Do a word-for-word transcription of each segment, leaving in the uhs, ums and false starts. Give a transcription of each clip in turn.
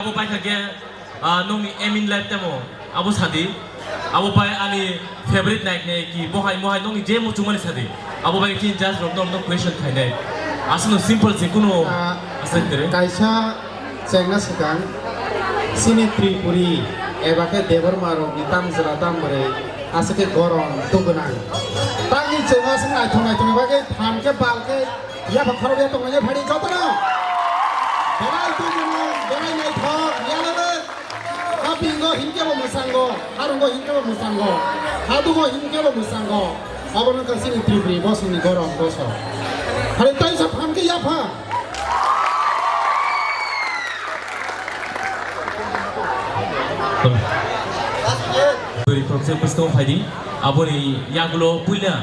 Abo bai kha khe, ah, nokni aim in life tamo abo sadi. Abo bai ani favorite naik naik ki bohai mohai nokni je muchungmani sadi. Abo bai chini judge rok norok no question khainai. Aswkno simple se kuno Ah, aswk tere. Kaisa chengna swkang, chini Tripuri eba khe Debbarma rokni tam jora tam bwrwi aswk khe gorom tubunang. Tangni chwng aswk naithok naithokni bagwi phan khe bal khe yapha khorokya tongmani phadi jotono. Belai tubunang, belai naithok, yalele. Hapingo hinkhe bo mwsango, harungo hinkhe bo mwsango, hadugo hinkhe bo mwsango. Abono wngkha chini Tripuri bosongni gorom bosong. Hari taisa phan khe yapha. Bwrwi khoroksa bwskango phaidi, aboni yagulo puila.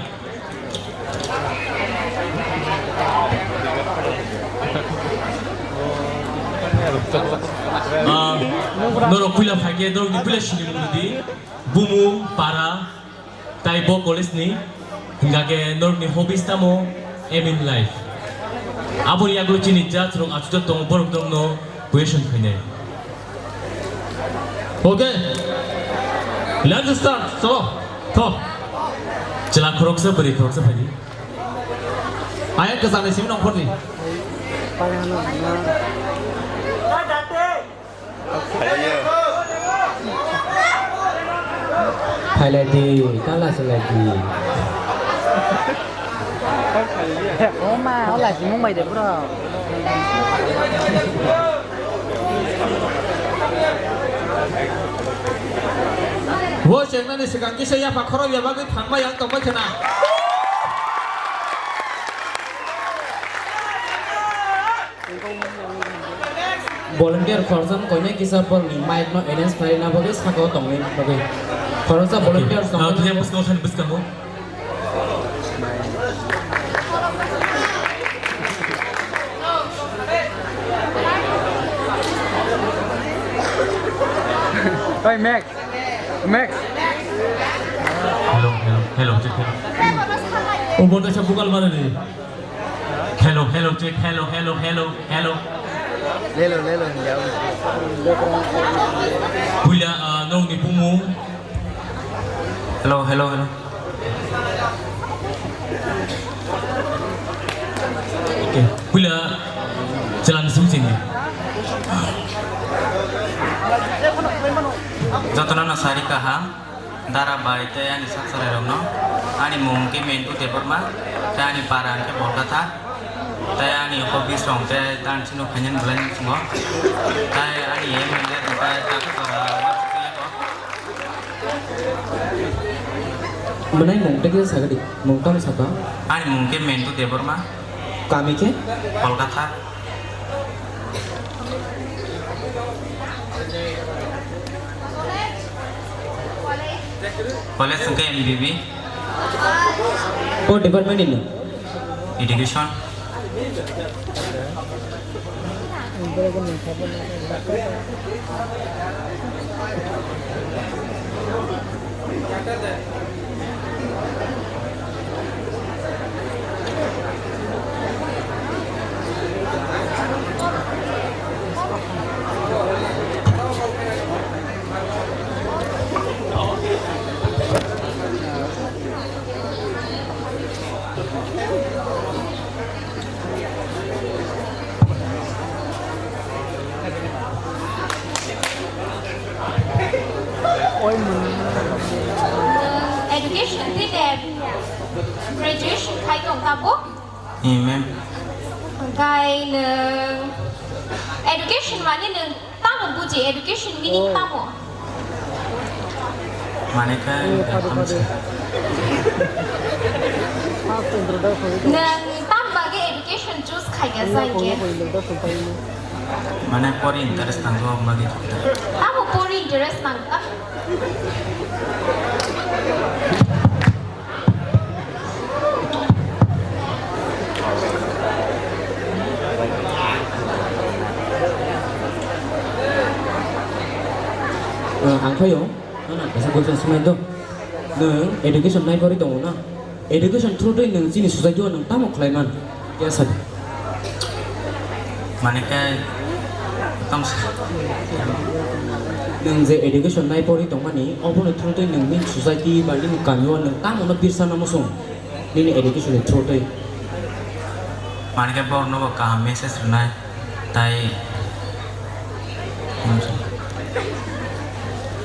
Ah, norok puila phaikhe norokni puila sinimung di, bumung, para, tai bo college ni, hingkha khe norokni hobbies tamo, aim in life. Aboni yagulo chini judge rok achukjak tongo, borok norokno question khainai. Okay. Let's start. Chalo. Tho. Chwla khoroksa, bwrwi khoroksa phaidi. Ayang kwchangni simi nongkhorni. Phailai di, tala se lai di. Oma, ola simung bai de, bro. Bo chengnani swkang kisa yapha khorok ya bagwi thangma yang tongbai khna. Volunteer khoroksa koinai kisa borokni mic no arrange khlaina bagwi sakao tongwi bagwi. Khoroksa volunteer tong. Ah, kisa bwskango thani bwskango. Oi, Max. Max. Hello, hello, hello, check, hello. O bota sa bugal mare de. Hello, hello, check, hello, hello, hello, hello. Lelo, lelo, hinjao. Puila, ah, nokni bumung. Hello, hello, hello. Okay, puila chwlani simi chini. Jotono no sari kaham. Dara bai tei ani sak chwrairokno, ani mung khe Mentu Debbarma, tei ani para hwnkhe Bolkatha, tei ani hobbies rok hwnkhe dancing no khainani belai muchungo, tei ani M L A hwnkhe Dr. Bwnai mung tei kisa sagadi, mung tamo saka? Ani mung khe Mentu Debbarma. Kami khe? Kolkata. College hwnkhe M B B. O department ni? Education. Education tei de graduation khai tong tabuk? Ee, ma'am. Hwnkhe nwng education mani nwng tamo buji? Education meaning tamo? Mane khe tamo se. Nwng tam bagwi education choose khaikha sa hinkhe? Mane pori interest nango, aboni bagwi. Tamo pori interest nangkha? Ang phaio, nana kaisa question swngnaino. Nwng education nai pori tongo na? Education through twi nwng chini society o nwng tamo khlai man? Kya sadi? Mane khe Tamo se. Nwng je education nai pori tongmani, obono thwngtwi nwng nini society ba nini kamio nwng tamo no birsa namo song nini education ni through twi. Manikhe borokno bo kaham message rwnai, tai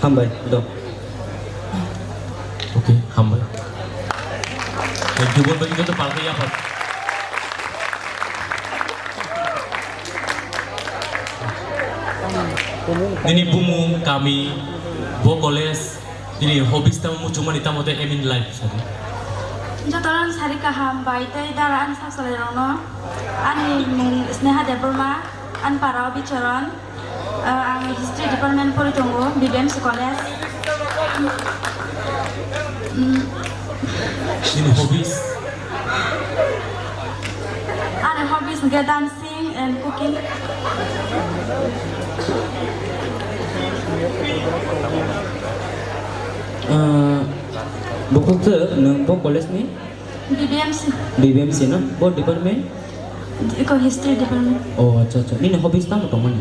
hambai, do. Okay, hambai. Thank you, borok joto palkai yaphar. Nini bumung, kami, bo college, nini hobbies tamo muchungmani tamo tei aim in life sadi. Jotono sari kaham bai tei dara ani sak salai rokno. Ani mung Sneha Debbarma, ani para o Bicharan. Ah, ang history department pori tongo, B B M C college. Mm. Nini hobbies? Ani hobbies hwnkhe dancing and cooking. Ah, bukhuk se nwng bo college ni? B B M C. B B M C no? Bo department? Eko history department. Oh, acha, acha. Nini hobbies tamo tongmani?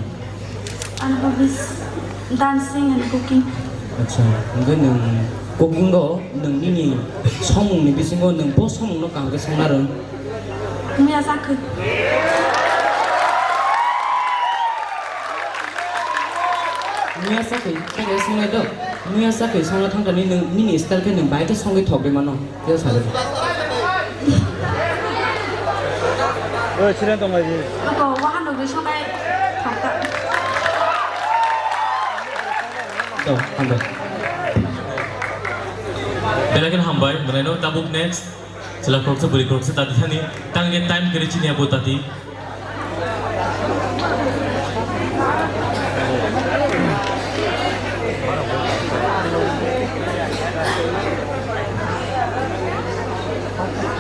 Ani hobbies dancing and cooking. Acha, hwnkhe nwng cooking o nwng nini somung ni bisingo nwng bo somung no kaham khe songna rwng? Muya sakhe. Muya sakhe, sakhe songnai do. Muya sakhe songna thangkani nwng nini style khe nwng bai khe songwi thok de mano. Yes, sir. Oi, siren tong lai di. Ako, wahan rok di sokai thokta. To, hambai. Belai kheno hambai, belai no tabuk next. Chwla khoroksa, bwrwi khoroksa tati thani, tang ye time kwrwi chini abo tati.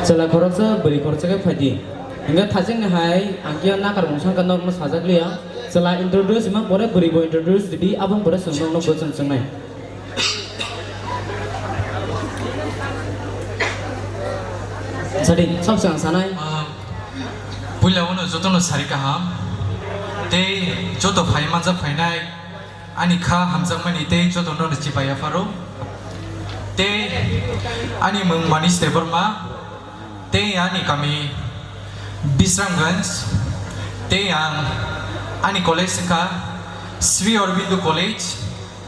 Chwla khoroksa, bwrwi khoroksa khe phaidi. Hingke thajengni hai, ang khe nakar mung sangka norokno sajak liya. Chwla introduce ima pore bwrwi bo introduce ridi, aboni pore chwng norokno bo chwng chwngnai. Sadi, sab se ang sanai. Ah, puila uno jotono sari kaham. Tei joto phai manjak phainai ani kha hamjakmani tei jotono no chibai yapharo. Tei ani mung Manish Debbarma. Tei ani kami Bisramganj, tei ang ani college wngkha Sri Aurobindo College,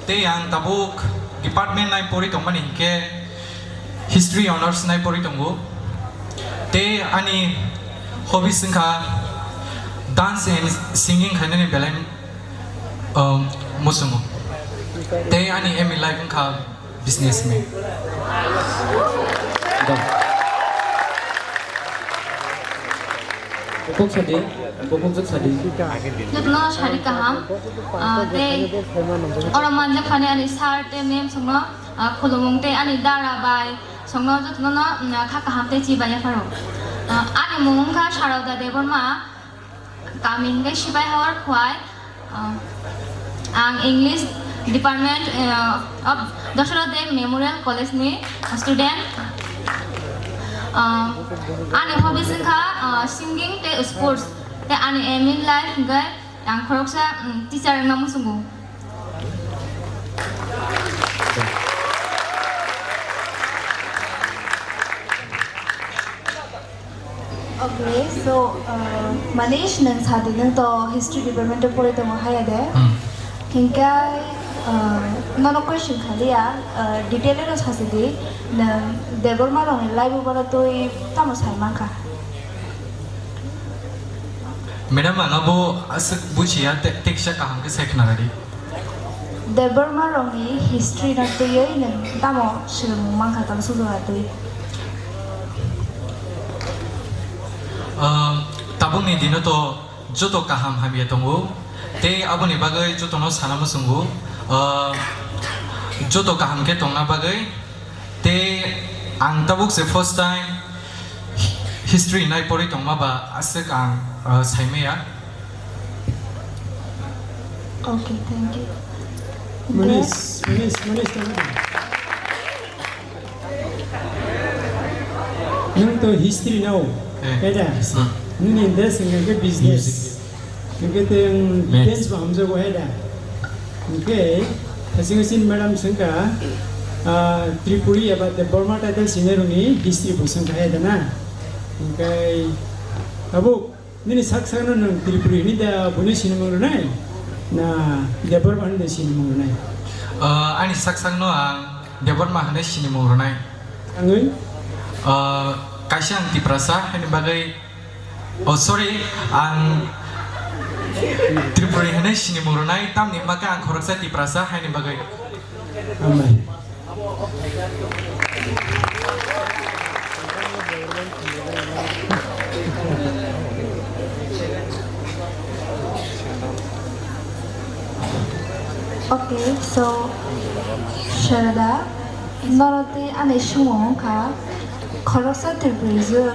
tei ang tabuk department nai pori tongmani hinkhe History Honours nai pori tongo, tei ani hobbies wngkha dance and singing khainani belai, um, muchungo, tei ani aim in life wngkha businessman. Dong. Bukuk sadi, bukuk jok sadi. Jotono sari kaham, ah, tei oro manjak phani ani sir tei ma'am songno, ah, khulumung tei ani dara bai songno jotono, mm, kha kaham tei chibai yapharo. Ah, ani mung wngkha Saroda Debbarma. Kami hingke Sipai Hawar Khwai, ah, ang English Department, ah, of Dasarath Deb Memorial College ni student. Ah, ani hobbies wngkha, ah, singing tei sports. Tei ani aim in life hingke ang khoroksa, mm, teacher wngna muchungo. Okay, so, uh, Manish, nwng sadi, nwng to history department o pori tongo haya de? Hmm. Hinkhe, uh, nono question khaliya, uh, detail eno sasidi, nwng Debbarma rokni life o bono twi tamo sai mankha? Madam, ang abo aswk bujiya, te-, teksa kaham khe sai khna rwdi. Debbarma rokni history no twiwi nwng tamo swrwngmung mankha, tamo sujok twi? Ah, tabukni dino to joto kaham hamya tongo, tei aboni bagwi jotono sana muchungo, ah, joto kaham khe tongna bagwi. Tei ang tabuk se first time history nai pori tongma ba aswk ang, uh, saimaya. Okay, thank you. Manish, Manish, Manish, thank you. Nwng to history nao, eh, kaida? Hmm. Nini interest hingkha khe business. Music. Hwnkhe tei ang Next. Details bo hamjago hai da. Hwnkhe Hasing Hasing madam swngkha, ah, Tripuri eba Debbarma title sinai rokni history bo swngkha hai da na. Hwnkhe tabuk nini sak sakno nwng Tripuri hwnwi da buino sinimung rwnai? Na Debbarma hwnwi da sinimung rwnai? Ah, ani sak sakno ang Debbarma hwnwi sinimung rwnai. Angwi? Ah, kaisa ang Tiprasa, haini bagwi Oh, sorry, ang Tripuri hwnwi sinimung rwnai, tamni hwnba khe ang khoroksa Tiprasa haini bagwi. Hambai. Okay, so, Sharada, norok tei ani sumung wngkha, khoroksa Tripuri jwk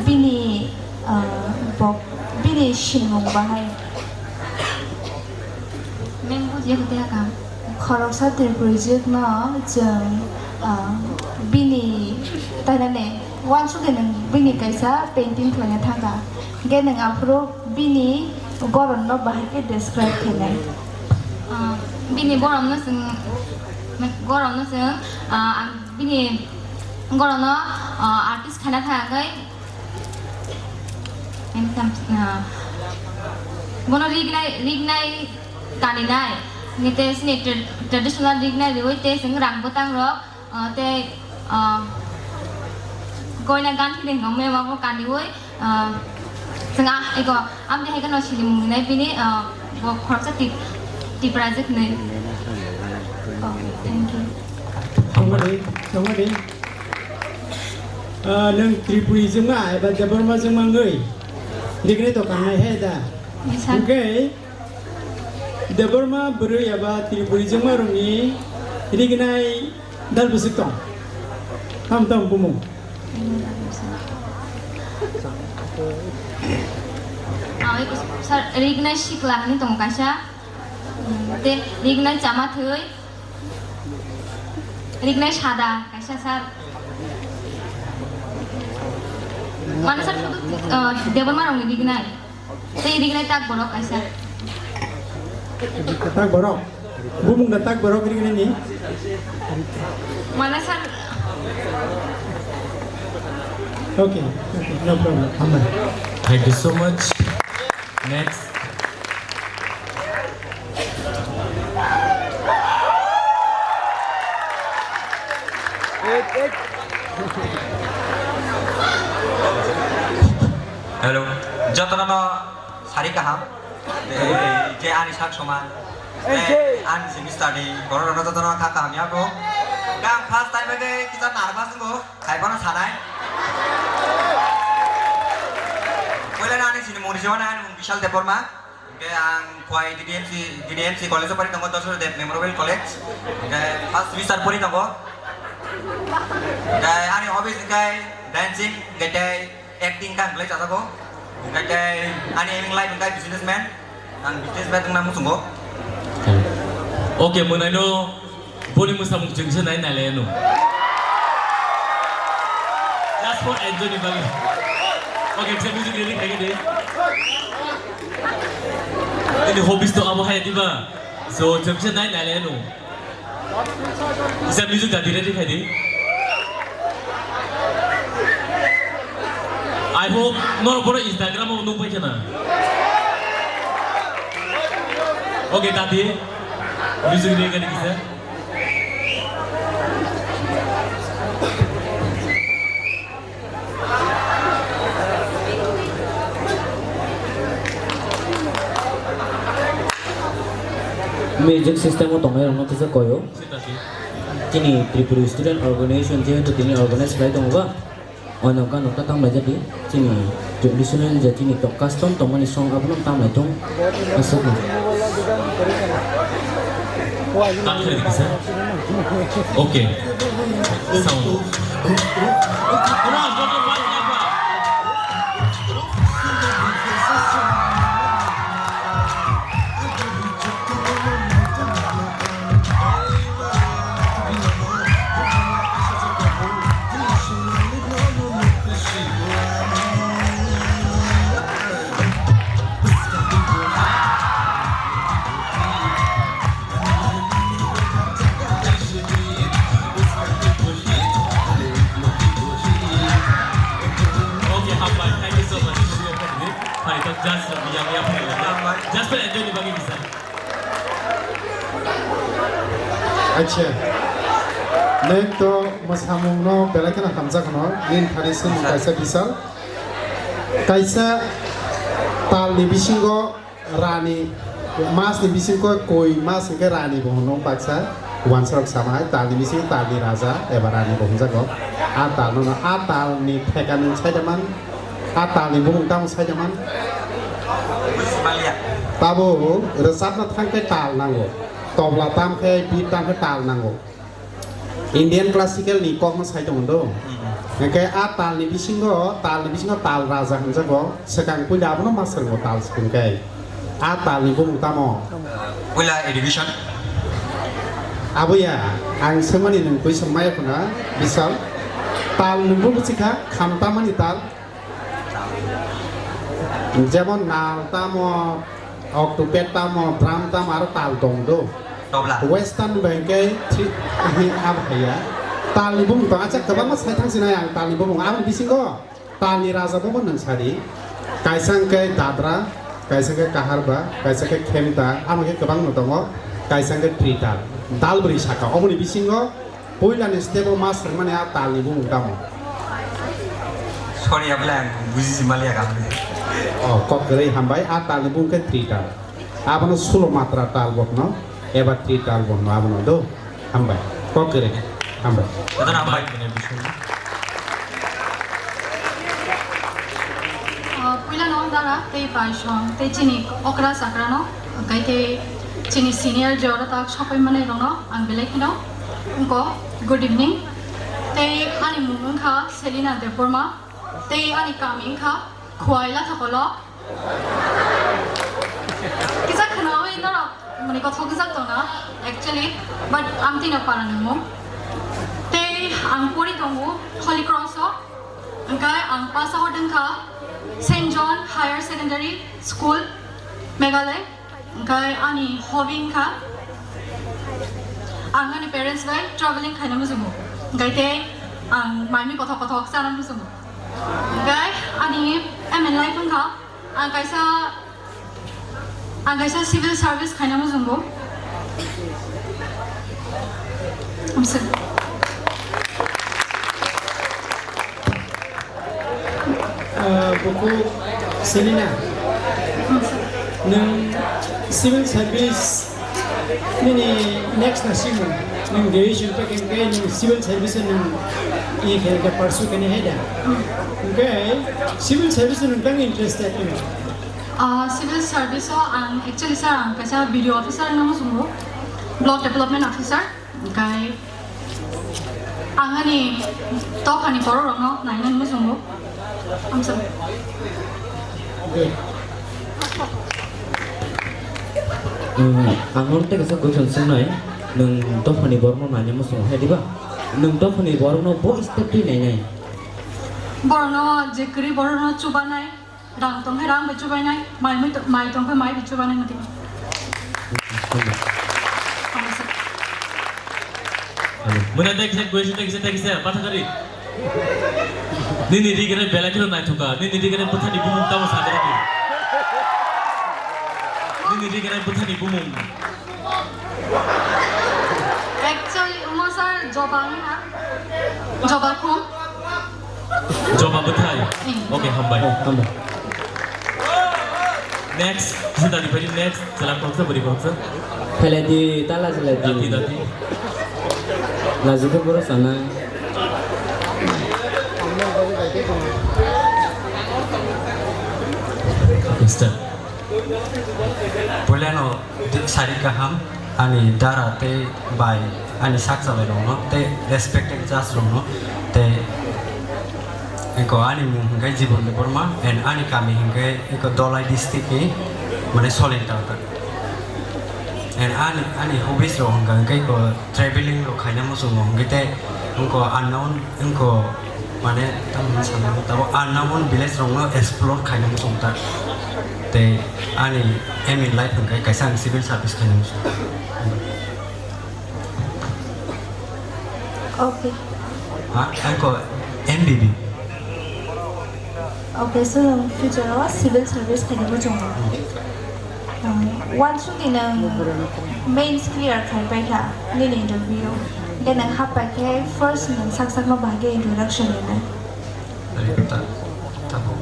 bini, ah, bok, bini sinimung bahai. Neng bujiya khe tei hakam. Khoroksa Tripuri jwkno chwng, ah, bini, tainani, uansukhe nwng bini kaisa painting khlaina thangkha. Hwnkhe nwng aphuru bini goronno bahai khe describe khainai. Ah, bini goronno chwng, goronno chwng, ah, ang bini goronno, ah, artist khaina thangkhe, ah, bono rignai, rignai kaninai, hwnkhe tei chini tra-, traditional rignai riwi tei chwng rang bwtang rok, ah, tei, ah, koina gan hini hwnkhe mema bo kaniwi, ah, chwng, ah, ego, amtwi hai kheno sinimung hinai bini, ah, bo khoroksa tip-, Tiprajwk hinwi. Okay, thank you. Tongmani, tongmani. Ah, nwng Tripuri jwkma eba Debbarma jwkma wngwi rignai to kangnai he da? Yes, sir. Hwnkhe Debbarma bwrwi eba Tripuri jwkma rokni rignai dal bwswk tong? Tam tam bumung. Ah, sir, rignai sikla hinwi tongo kaisa. Hmm, tei rignai chama thwi. Rignai sada, kaisa sir. Mane sir, sudu, ah, Debbarma rokni rignai. Tei rignai tak borok kaisa. Tak borok? Bumung da tak borok rignai ni? Mane sir. Okay, okay, no problem. Hambai. Thank you so much. Next. Hello, jotono no sari kaham. Tei je ani sak soma. Tei ani simi study, borok rok jotono kha kaham ya bro. Gang first time ke kita nervous ngo. Hai bono sanai. Poila na ani sini mungni sewana ani mung Bishal Debbarma. Hingke ang Khowai D D M C, D D M C college o pari tongo, Dosra Deb Memorial College. Hingke first semester pori tongo. Hingke ani hobbies hingke dancing, hingke tei acting kang belai chajago. Hingke tei ani aiming life hingke businessman. Ang businessman wngna muchungo. Okay, mwnaino. Boni mwsamung chwngse nai nailaiano. Just for enjoy ni bagwi. Okay, kisa music ready khai di. Ini hobbies to abo hai diba. So chwngse nai nailaiano. Kisa music dati ready khai di. I hope norok bono Instagram o nukbai khana. Okay, dati. Music ready khai di kisa. Music system o tongnai rokno kisa koyo. Chini Tripuri Student Organization jehetu tini organize khlai tongo ba, oino gano ta tanglaijadi. Chini traditional je chini to custom tongmani song abono tanglaitong aswkno. Cut khlai di kisa. Okay. Sound. Acha. Nwng to mwsamungno belai kheno hamjak hwno, nini thani simi kaisa bisal. Kaisa talni bisingo rani, masni bisingo koi mas hwnkhe rani bo hwno baksa. Wansarok sama hai talni bisingo talni raja eba rani bo hwnjago. A talno, a talni theka nwng saida man, a talni bumung tamo saida man. Tabo rwchapna thangkhe tal nango. Tobla tam khe, beat tam khe tal nango. Indian classical ni kokno sai tongo do. Hmm. Hwnkhe a tal ni bisingo, tal ni bisingo tal raja hwnjago. Swkang puila abono ma swrwngo tal swrwngkhe. A tal ni bumung tamo? Puila education. Aboya, ang swngmani nwng kwi swngmaya phano, Bisal. Tal nwng bumung sikha, khamtamani tal. Jemon nal tamo, octopad tamo, drum tamo, aro tal tong do. Tobla. Western bai khe three, hi, abo hai ya. Tal ni bumung tong, acha, kwbangma sai thang sinai ang tal ni bumung. Aboni bisingo tal ni raja bo nwng sadi. Kaisa hwnkhe dadra, kaisa hwnkhe kaharba, kaisa hwnkhe khemta, amo khe kwbangma tongo. Kaisa hwnkhe trital. Dal bwrwi saka. Oboni bisingo Puila ni step o ma swrwngmani a tal ni bumung tamo? Sorry, abole ang buji si maliya ka. Oh, kok kwrwi hambai, a tal ni bumung khe tri tal. Abono sulo matra tal bo hwno, eba tri tal bo hwno abono do. Hambai, kok kwrwi, hambai. Jotono hambai. Ah, puila no dara tei bai song tei chini okra chakra no, hwnkhe tei chini senior je oro tak sopai manai rok no ang belai kheno wngkha, good evening. Tei ani mung wngkha Selina Debbarma, tei ani kami wngkha Khowai Lathakolo. Kisa khwnawi norok mani kothok rijak tongna, actually, but ang tino para ni mung. Tei ang pori tongo Holy Cross o, hwnkhe ang pass out wngkha Saint John Higher Secondary School, Meghalaya. Hwnkhe ani hobby wngkha ang ani parents bai traveling khaina muchungo. Hwnkhe tei ang maimui kothok kothok chana muchungo. Hwnkhe ani aim in life wngkha ang kaisa, ang kaisa civil service khaina muchungo. Hamswk. Ah, buku Selina, nwng civil service nini next na simo, nwng graduation pa khe nwng civil service nwng i khe da pursue khe hai da. Hwnkhe civil service nwng tang interested nwng? Ah, civil service o ang actually sir ang kaisa B D O officer nang sungo, block development officer. Hwnkhe ang ani dophani borok rokno nainani muchungo. Hamswk. Ang nono tei kaisa question swngnai, nwng dophani borokno naina muchungo hai diba? Nwng dophani borokno bo step twi nainai? Borokno je kwrwi borokno chubanai. Rang tong khe rang bai chubainai, mai mui to-, mai tong khe mai bai chubainai mati. Muna dek dek gue dek dek dek patha kari. Nini ri gene belai kheno naithoka, nini ri gene bwthani bumung tamo sa dera ni. Nini ri gene bwthani bumung. Actually, omo sir, joba wngkha. Joba khum. Joba bwthai. Hmm. Okay, hambai. Hambai. Next, kisa dati phai, next, chwla khoroksa, bwrwi khoroksa. Phelai di, tala chwlai di. Dati, dati. Laji khe borok sana. Mister. Puilano sari kaham ani dara tei bai ani sak chalai rokno tei respected judge rokno tei eko ani mung hwnkhe Jibon Debbarma and ani kami hwnkhe eko Dholai district ni mane Solental ta and ani ani hobbies rok hwnkha hwnkhe eko traveling rok khaina muchungo hwnkhe tei wngkha unknown wngkha. Mane, tamo hinwi sana, tamo unknown village rokno explore khaina muchung ta. Tei ani aim in life hwnkhe kaisa ang civil service khaina muchung. Okay. Ha, ang ko M B B. Okay, so ang future o civil service khaina muchung. Hmm. Wansudi nwng mains clear khai paikha nini interview. Hwnkhe nwng happai khe first nwng sak sakno bahai khe introduction rwnai. Are, ta-, tabo.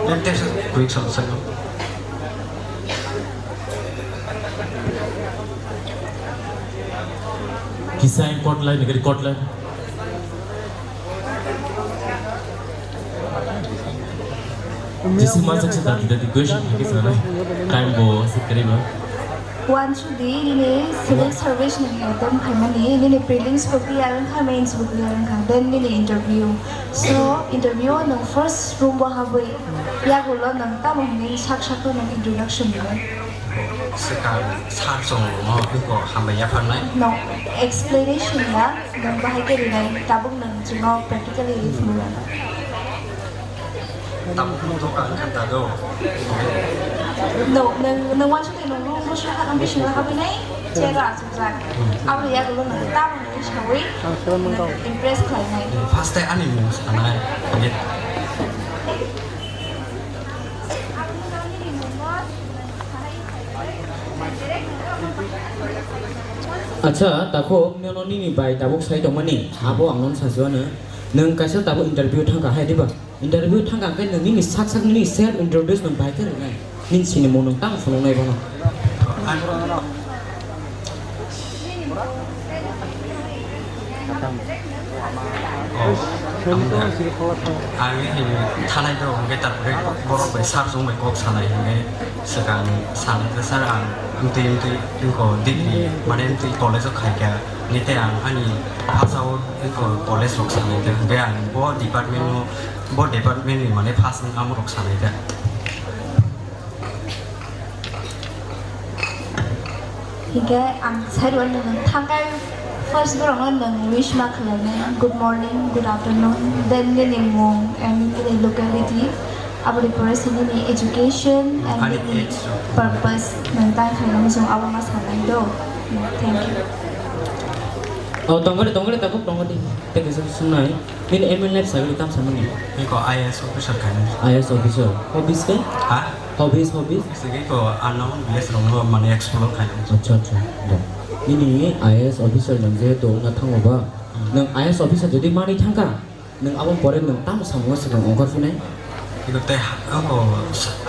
Nang teisa quick solution no. Kisa kotlai, negeri kotlai. Jisi masak sa dati dati question kisa na. Time bo sikari ba. Wansudi nini civil service ni exam phaimani, nini prelims bo clear wngkha, mains bo clear wngkha, then nini interview. So, interview o nwng first room bo habwi, yagulo nwng tamo hwnwi sak sak no nwng introduction rwnai. Swkang sir chwng no bwkho hambai yapharnai. No, explanation ya, nwng bahai khe rwnai, tabuk nwng chwngno practically rwi phunuknai. Tabuk nwng doka wngkha ta do. No, nwng, nwng wansukhe nwng room bwswk ha, nwng bisingo habwi nai, chair o achukjak. Aboni yagulo nwng tamo hwnwi saui nwng impress khlainai. First time ani mung sanai. Acha, takhuk, nono nini bai tabuk sai tongmani, abo ang nono sachwano. Nwng kaisa tabuk interview thangkha hai diba? Interview thangkha hwnkhe nwng nini sak sak nini self introduce nwng bai khe rwnai. Nini sinimung nwng tamo phunuknai bono. Oh, ang, ang ini thanai do hwnkhe tarpore borok bai sir chwng bai kok sanai hwnkhe swkang sanai khe sir ang amtwi amtwi wngkha Delhi mane amtwi college o khaikha hwnkhe tei ang ani bhasao wngkha college rok sanai khe hwnkhe ang bo department o bo department ni mane first wng amorok sanai khe. Hingke ang side o nwng thangkai first borok no nwng wish ma khlainai, good morning, good afternoon, then nini mung and nini locality, aboni pore se nini education and Ani nini age. Purpose nwng tang khlainai muchung abo ma sanai do. Thank you. Oh, tongori, tongori, tabuk tongori. Tei kaisa sungnai. Nini aim in life sagwi tamo samani? Niko I A S officer khainai. I A S officer. Hobbies khe? Ha? Hobbies, hobbies? Sigi ko unknown village rok no mane explore khainai. Acha, acha. Da. Nini I A S officer nang jehetu wngna thango ba, hmm, nang I A S officer jodi manwi thangkha, nang abo pore nang tamo samung o swkang ongkhor phinai? Iko tei ha, abo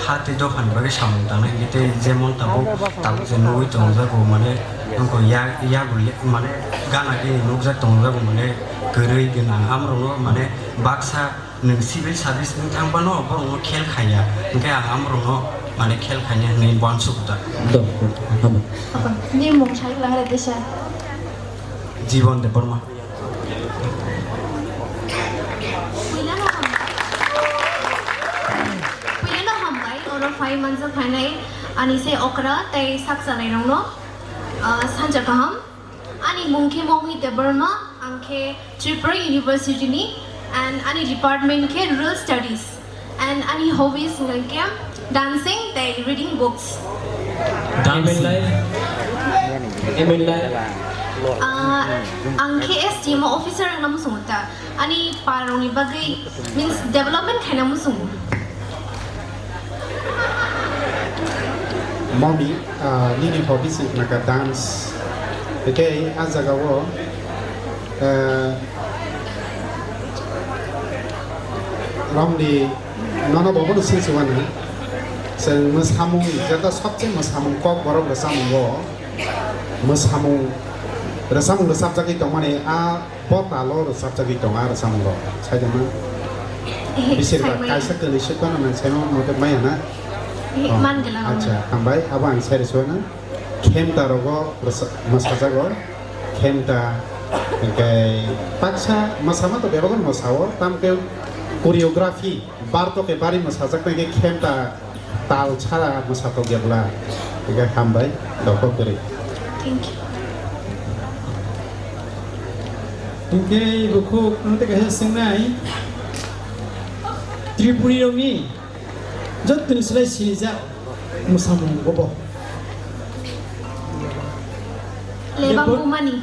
ha tei dophani bagwi samung tangnai, hingke tei jemon tabuk, tabuk je nugwi tongjago, mane, wngkha ya, yago le, mane, gana gini nukjak tongjago, mane, kwrwi gwnang, amorokno, mane, baksa nwng civil service wng thang phano borokno khel khaiya, hingke ang amorokno, mane, khel khaina hinwi uansukha. Do, habo. Ni mung sai lang re tesa. Jibon Debbarma. Puilano hambai. Puilano hambai, oro phai manjak phainai ani se okra tei sak chanai rokno, ah, sanja kaham. Ani mung khe Mongmi Debbarma, ang khe Tripura University ni, and ani department khe Rural Studies. And ani hobbies wngkha khe dancing tei reading books. Aim in life? Aim in life? Ah, ang khe S D M O officer wngna muchungo ta. Ani pararokni bagwi, means, development khaina muchungo. Mami, ah, nini hobbies wngkha dance. Hwnkhe a jagao, ah, romni Nono bo bono swi se uanw. Chwng mwsamung, jeta sobse mwsamung kok borok rwchamungo. Mwsamung, rwchamung rwchapjagwi tongmani a bo talo rwchapjagwi tongo a rwchamungo. Saidima? Ehe, bisirba saimaya. Kaisa kwlwi swk phano nang saima mote maya na? Ehe, oh, man gela. Acha, hambai, abo ang sai rwsuanw. Khemta rogo rwsa-, mwsajago. Khemta, hwnkhe baksa mwsama to bebak mwsao, tamkhe choreography, barto khe bari mwsajak, hwnkhe khemta tal chara mwsatok ya bwla. Hwnkhe hambai, dokhok kwrwi. Thank you. Hwnkhe bukhuk, ang tei kaisa swngnai. Tripuri rokni Jottoni slai sinijak mwsamung bobo. Lebang bumani.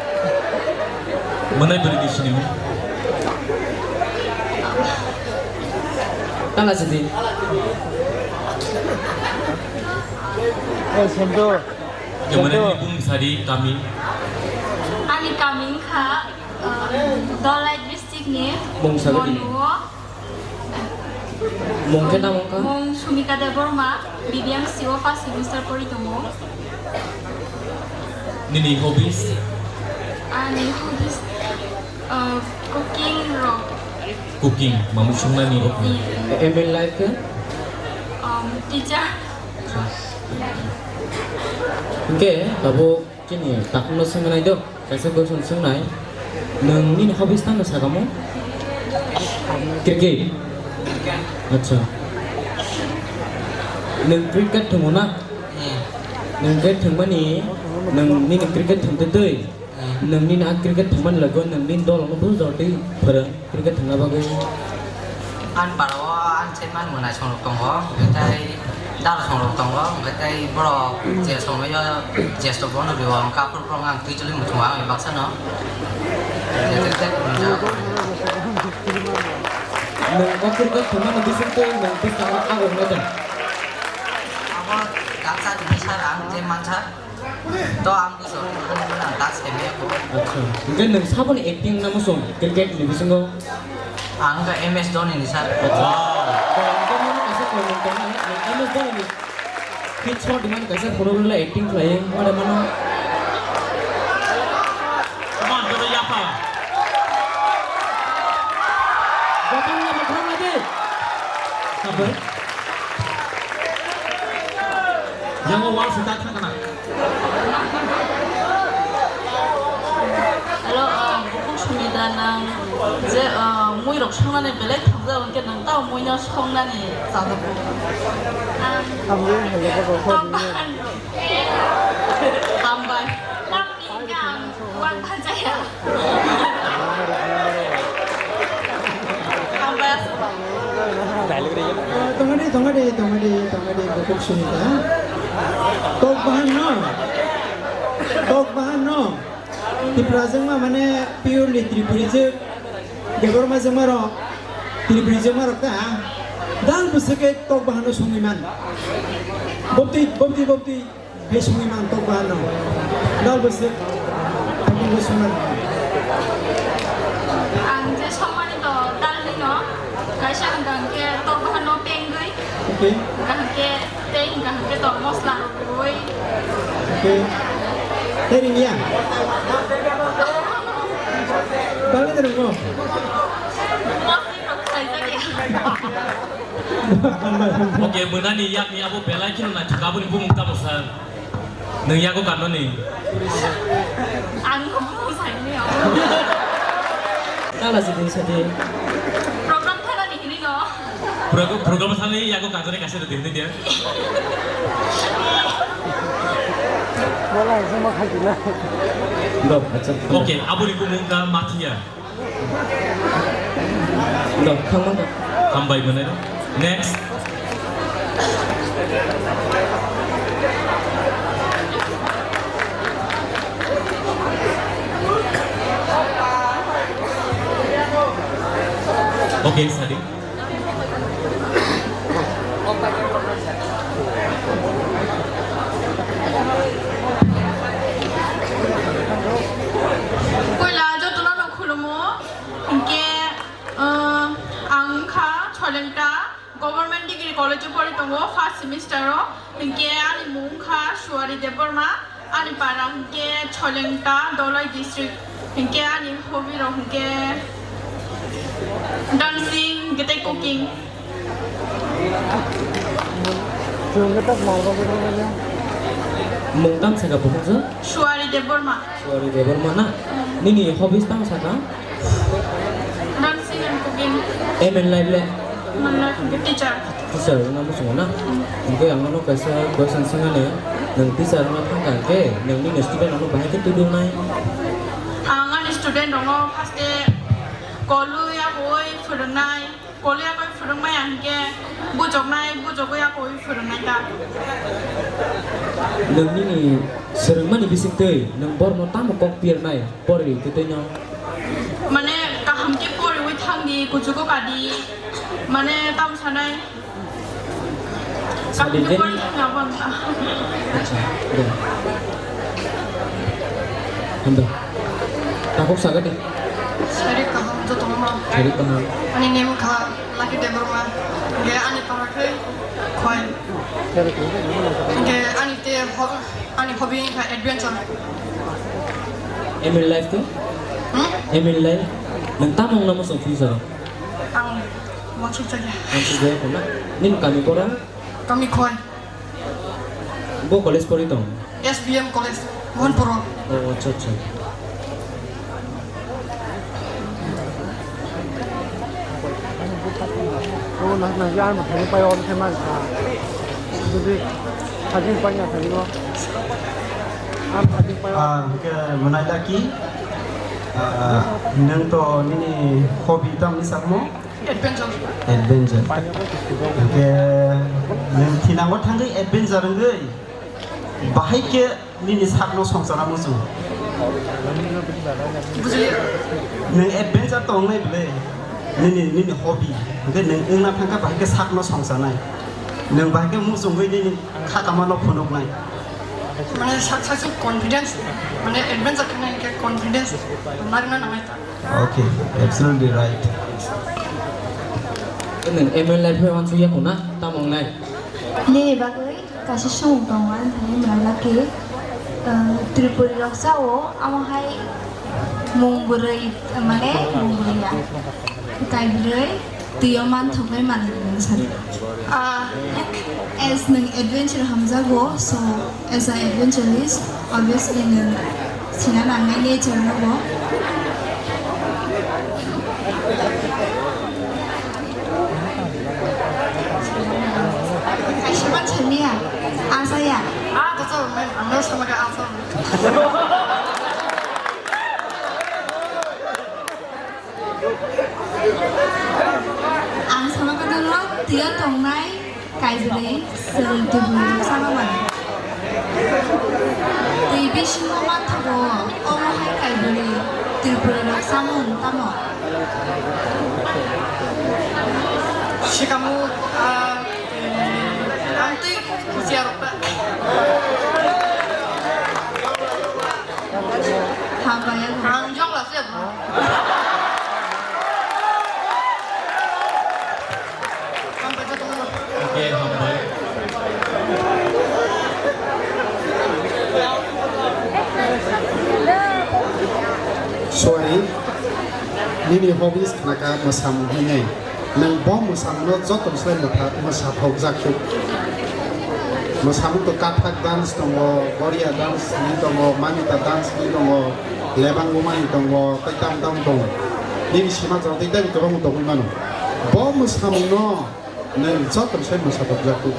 Mwnai bwrwini sinimung? Tala sidi. Eh, Santo. Mwnai bung sadi kami. Ani kami wngkha, uh, Dholai district ni. Mung sabi. Bonuo. Mung khe tamo wngkha? Mung Sumika Debbarma, B B M C o first semester pori tongo. Nini hobbies? Ani hobbies, uh, cooking rok. Cooking, mamung sungnani rok. Iya. Aim in life khe? Um, teacher. Hwnkhe tabuk chini takhukno swngwi nai do. Kaisa question swngnai, nwng nini hobbies tamo sakamo? Cricket. Acha. Nwng cricket thwngo na? Hmm. Nwng cricket thwngmani, nwng nini cricket thwngtwi twi? Hmm. Nwng nini a cricket thwngmani logi nwng nini dol no bujor twi phwrwng? Cricket thwngna bagwi? Ani para o ani chairman mwnai songrok tongo, hwnkhe tei dal songrok tongo, hwnkhe tei borok je somoi o jesto bono rio, hwnkhe aphuru borok ang twijoli muchungo ang baksa no. Nwng o cricket thwngmani bisingtwi nwng bwskango abo hwnwi tong? Abo daksa tini sir ang je mansa. To ang bujo, ang tak semi aku. Acha. Hingke nwng saboni acting namo song cricket ni bisingo? Ang ke M S Dhoni ni sir. Acha. To hingke mano kaisa koimung tongnai, nwng M S Dhoni ni hit shot man kaisa phunuknwla acting khlai, mada mano. Come on, Dhoni yapha. Jotono no khorang lagi. Sabar. Yang o wal sita thang kana. Hello, uh, bukhuk Sumita, nang je, uh, mui rok songnani belai thangjak, hwnkhe nang tamo mui no songnani chajakgo. Hambai, hello, hello, hello. Hambai. Nang ni nang wan thajaya. Hambai. Tongadi, tongadi, tongadi, tongadi, bukhuk Sumita. Tok bahan no. Tok bahan no. Tipra jwngma mane purely Tripuri jwk. Debbarma jwngma rok. Tripuri jwngma rok ta. Dal bwswk khe tok bahano songwi man. Bobti, bobti, bobti. Hai songwi man tok ba no. Dal bwswk tok bo songwi man. Ang je songmani to dal ni no. Kaisa hwnkha hwnkhe tok bahano pengwi. Okay. Hwnkha hwnkhe tei hwnkha hwnkhe to mosla rwi. Okay. Tei ringya. Dal ni ringo. Mosla rok khaijak ya. Oke, mwnani yakni abo belai kheno naithok, aboni bumung tamo sir? Nwng yago kanmani? Ang bumung saimani. Tala si din sadi. Program thanani hini no. Program, program thani yago kanjani kaisa rwdi hini dia. Bola, sama khajina. Dok, acha. Oke, aboni bumung ka Mathiya. Dok, thangma dok. Hambai mwnai. Next. Okay, Sadi. Puila jotono no khulumo, hinkhe, uh, ang wngkha Cholengta Government Degree College o pori tongo, first semester o, hinkhe ani mung wngkha Suwari Debbarma. Ani para hwnkhe Cholengta, Dholai district. Hwnkhe ani hobby rok hwnkhe dancing, hwnkhe tei cooking. Mung tamo saka buphang sir? Suwari Debbarma. Suwari Debbarma na? Nini hobbies tamo saka? Dancing and cooking. Aim in life le? Aim in life hwnkhe teacher. Teacher wngna muchungo na? Hwnkhe ang nono kaisa question swngmani, nwng teacher wngna thangkha hwnkhe nwng nini student rokno bahai khe tubunai? Ang ani student rokno first e kolwi yakui phwrwngnai, kolwi yakui phwrwngmaya hwnkhe bujoknai, bujogwi yakui phwrwngnai ta. Nwng nini swrwngmani bisingtwi nwng borokno tamo kok pirnai? Pori twi twi no. Mane kaham khe poriwi thangdi, kuchugo kadi. Mane tamo sanai. Kaham khe pori thangna bangla. Acha, de. Hambai. Takhuk saga de. Sari kaham jotono ma. Sari kaham. Ani name kha Lucky Debbarma. Ge ani para khe khoi. Ge ani te ho-, ani hobby kha adventure. Aim in life to? Hmm? Aim in life? Nwng tamo wngna muchung future o? Ang wansuk jakya. Wansuk jakya na? Nini kami pora? Kami khoi. Bo college pori tong? S B M college, Mohanpuro. Oh, acha, acha. O nak nak ya, ano thani pai, ano thani man sa. Jadi, thani pai na thani ko. Ano thani pai. Ah, hwnkhe mwnai Lucky. Ah, nwng to nini hobby tamo ni sakmo? Adventure. Adventure. Hwnkhe nwng thinango thangwi adventure wngwi bahai khe nini sakno songchana muchung. Bujilia. Nwng adventure tongnai bwle, nini, nini hobby. Hwnkhe nwng wngna thangkha bahai khe sakno songchanai. Nwng bahai khe muchungwi nini khakamano phunuknai. Mane sak sak confidence, mane adventure khainai hwnkhe confidence narwkna nangnai ta. Okay, absolutely right. Nwng M L life o uansuk ya khuna, tamo wngnai? Nini bagwi kaisa song tongo, ani thani mwnai Lucky. Uh, Tripuri rok sao, amo hai mung bwrwi, mane mung bwrwi ya. Kai bwrwi, twi o man thoknai manwi mung sari. Ah. As nwng adventure hamjago, so as a adventurist, obviously nwng sina nangnai nature no bo. Kaisa man sani ya, asa ya. Ah, to to, man, ang no sama ka asa. Ang sama ka dolo, tiya tongnai. Kaibrwi chwng Tripura rok sama mano. Twi bisingo manthogo, omo hai kaibrwi Tripura rok samung tamo? Sikamo, Ang jok la se. Okay, hambai. Sorry, nini hobbies khnaka mwsamung hinwi. Nwng bo mwsamungno joto slai mwtha-, mwsathokjak kuk. Mwsamung to Kathak dance tongo, Goria dance hinwi tongo, Mamita dance hinwi tongo, Lebang Bumani tongo, tei tam tam tongo. Nini sima jora tei tei kwbangma tongwi mano. Bo mwsamungno nwng joto slai mwsathokjak kuk.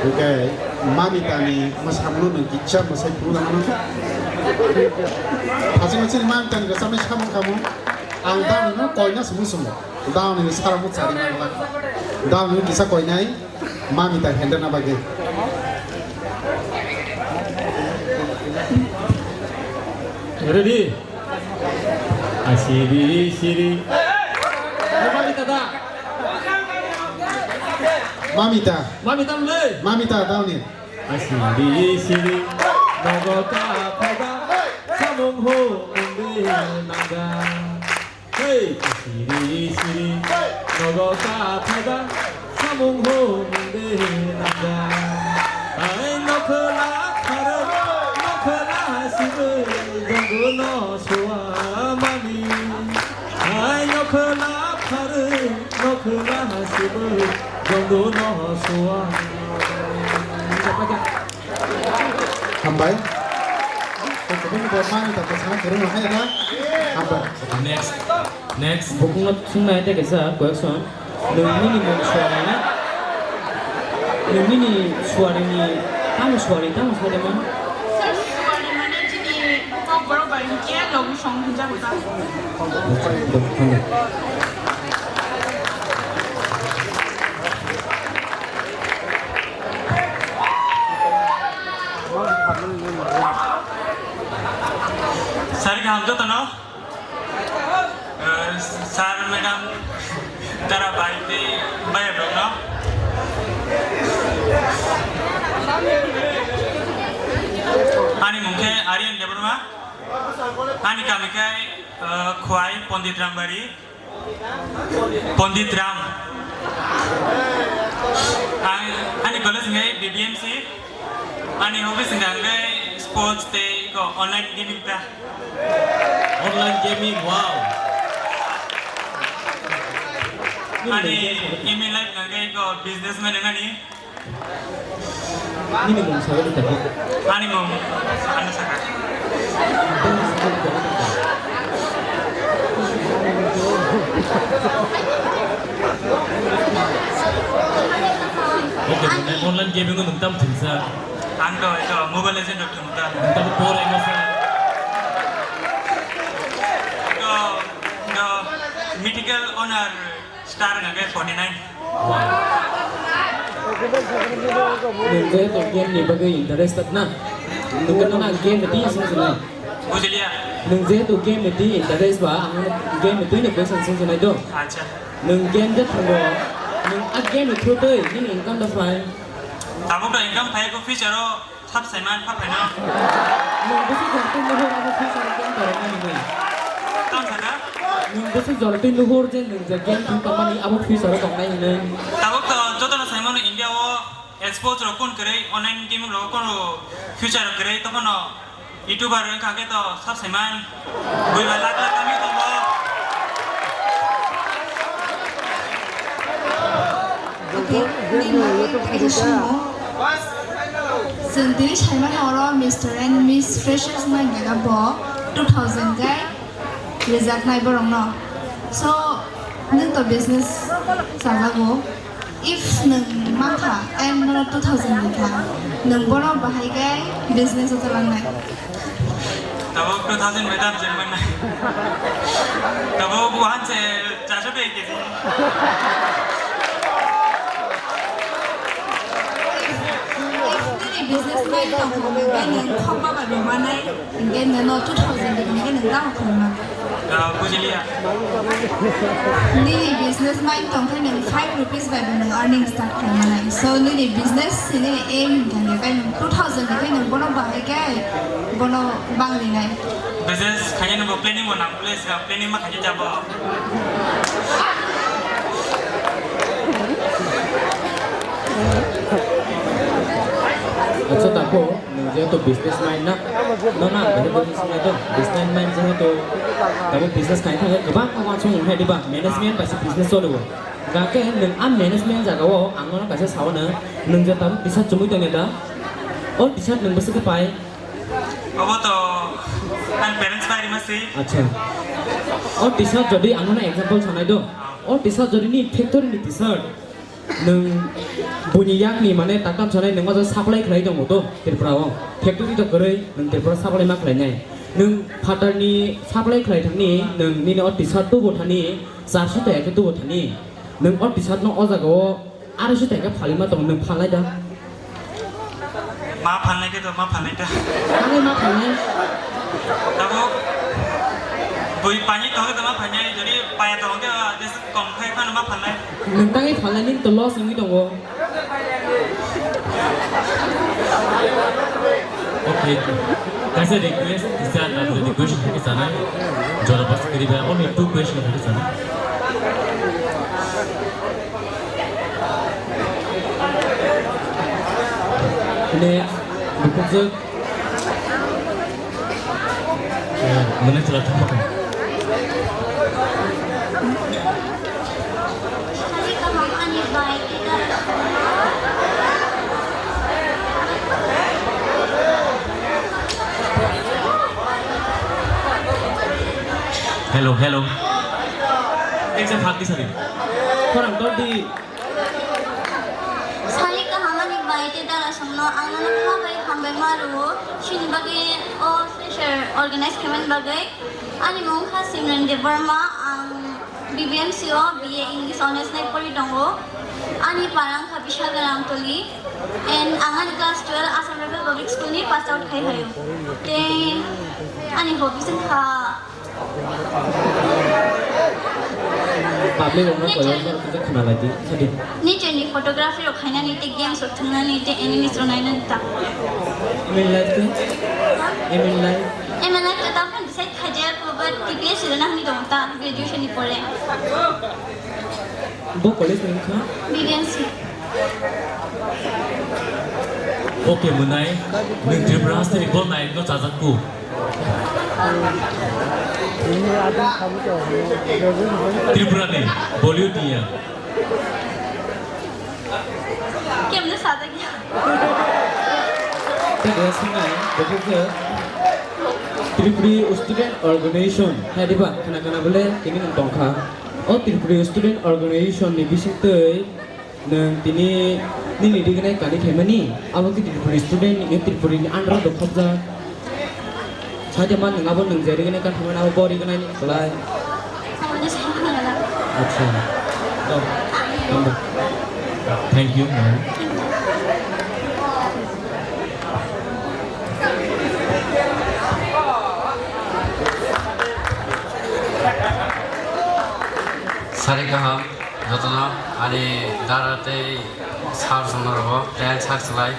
Hwnkhe Mamitani mwsamungno nwng kisa mwsai phuru langmano. Hachingno chini Mamitani rwchapnai samung kamo. Ang daonino koina sumung sumo. Daonini saramung chari nangla. Daonini kisa koinai Mamita hendana bagwi. Ready? Asiri siri. Mamita da. Mamita. Mamita mle. Mamita daoni. Asiri siri. Nogo ta phaida. Samung ho mungde naga. Hey, asiri siri. Nogo ta phaida. Samung ho mungde naga. Ai nokhla khare, nokhla sibe, jongno suamani. Ai nokhla khare, nokhla sibe, jongno suamani. Hambai. Tei kwbangma bormani tongkha sana kwrwng rok hai na. Hambai. Next. Next. Bukungno swngnai tei kaisa question. Nwng nini mung suari na? Nwng nini suarini tamo suari tamo sai de man? Sir, suari mane chini kok borok bai hwnkhe logi song hwnjago ta. Sari kaham jotono. Eh, sir, madam, tara bai tei bayarokno. Ani mung khe Aryan Debbarma. Ani kami khe, eh, Khwai Pondit Rambari. Pondit Ram. Ang, ani college hwnkhe B B M C. Ani hobbies hwnkha hwnkhe sports tei iko online gaming ta. Online gaming, wow. Ani aim in life hwnkha hwnkhe iko businessman wngnani. Nini mung sawi di tadi. Ani mung ano saka. Oke, online gaming nung tam thungsa. Ang to ito Mobile Legend rok thungta. Tam por emo sa. Ito, ito Mythical Honor Star hwnkhe forty nine. Nwng je to game ni bagwi interested na? Nwng no na game ni song sinai. Bujiliya. Nwng je to game ni interest ba, ang game ni question song sinai do. Acha. Nwng game je thango, nwng a game ni through twi nini income da phai. Tabuk da income phai ko future o. Sab saiman, sab phaino. Nwng bwswk jora twi nuhur abo future o game tongmani hinwi? Tamo sakha? Nwng bwswk jora twi nuhur je nwng je game thwng tongmani abo future o tongnai hinwi? Tabuk to jotono saimano India o sports rok kun kwrwi, online gaming rok kun future rok kwrwi, tokhono YouTuber wngkha khe to sab saiman. Buiba lakh lakh kami tongo. Okay, nini bagwi kaisa swngo. Chwng tini saimano oro Mister and Miss Freshers wngna gana bo two thousand khe rijaknai borokno. So, nwng to business chajago. If nwng mankha, and nono two thousand rikha, nwng bono bahai khe business o chalangnai? Tabuk two thousand madam chairman nai. Tabuk one se charsho tei kg. If nini business nai tongkha, hwnkhe nwng khokma bai rwmanai, hwnkhe nono two thousand rikha, hwnkhe nwng tamo khlaimanai? Ah, bujiliya. Nini business mind tongkhe nwng five rupees bai bo nwng earning start khlai manai. So nini business nini aim hinkhe nwng two thousand ni khe nwng bono bahai khe bono banglinai. Business khaina nwng bo planning bo nang, please, planning ma khaina jabo. Acha, tako, nwng jehetu business mind na, no, na, business mind to, business mind jehetu, tabo business khaina thangkhe kwbangma uansukmung khe diba, management bai se business choliwo. Hwnkhe nwng a management jagao ang nono kaisa sao, nwng je tabo T-shirt chumui tongya da, o T-shirt nwng bwswk khe pai? Obo to ang parents bai rima se. Acha. O T-shirt jodi ang nono example sanai do, o T-shirt jodi ni factory ni T-shirt, nwng buini yakni mane taktam sanai nwng o jaga supply khlai tongo to Tripura o. Factory to kwrwi nwng Tripura supply ma khlainai. Nwng phatarni supply khlai thangni nwng nini o T-shirt tubu thani charso taka khe tubu thani. Nwng o T-shirt no o jaga o araiso taka phalwi ma tongo, nwng phalnai da? Ma phalnai khe to, ma phalnai ta. Ani ma phalnai. Tabuk bui pani tongo to ma phalnai, jodi paya tongo khe, ah, des kom khai phano ma phalnai. Nwng tangwi phalnai, nini to loss wngwi tongo. Okay. Kaisa request, kisa na request kisa na. Jora pas kiri ba, only two question kisa na. Next, bukukswk. Eh, mane chwla thangma kha. Hello, hello. Eksa phak di sari. Khorang tor di. Sari kaham ani bai tei darasongno ang nono kha bai hambai ma rwo, chini bagwi o fresher organize khaimani bagwi. Ani mung kha Simran Debbarma, ang B B M C o B A English Honours nai pori tongo. Ani parang kha Bishalgarh Amtoli, and ang ani class twelve Assam Rifle Public School ni pass out khai hayo. Tei ani hobbies wngkha Public rokno koyokma rok kisa khna lai di, sadi. Nature ni photography rok khainani tei games rok thwngnani tei animes rok nainani ta. Aim in life khe? Aim in life? Aim in life khe ta phano decide khaijak, but T P S C rwna hwnwi tongo ta, graduation ni pore. Bo college ni wngkha? B B M C. Okay, mwnai, nwng Tripura hasteni bol nai no chajak ku. Tripura ni Bollywood ni ya. Kemne sajak ya? Tei bo swngwi, bo khe Tripuri Student Organization, hai diba? Khna khna bole tini nwng tongkha. O Tripuri Student Organization ni bisingtwi nwng tini nini rignai kani khaimani, abo khe Tripuri student ni, Tripuri ni under o khopjak. Saida man nwng abo nwng je rignai kani khaimani, abo bo rignai ni kwlai. Acha. Thank you, ma'am. Sari kaham, jotono, ani dara tei sir songno rogo, tei ani sir slai,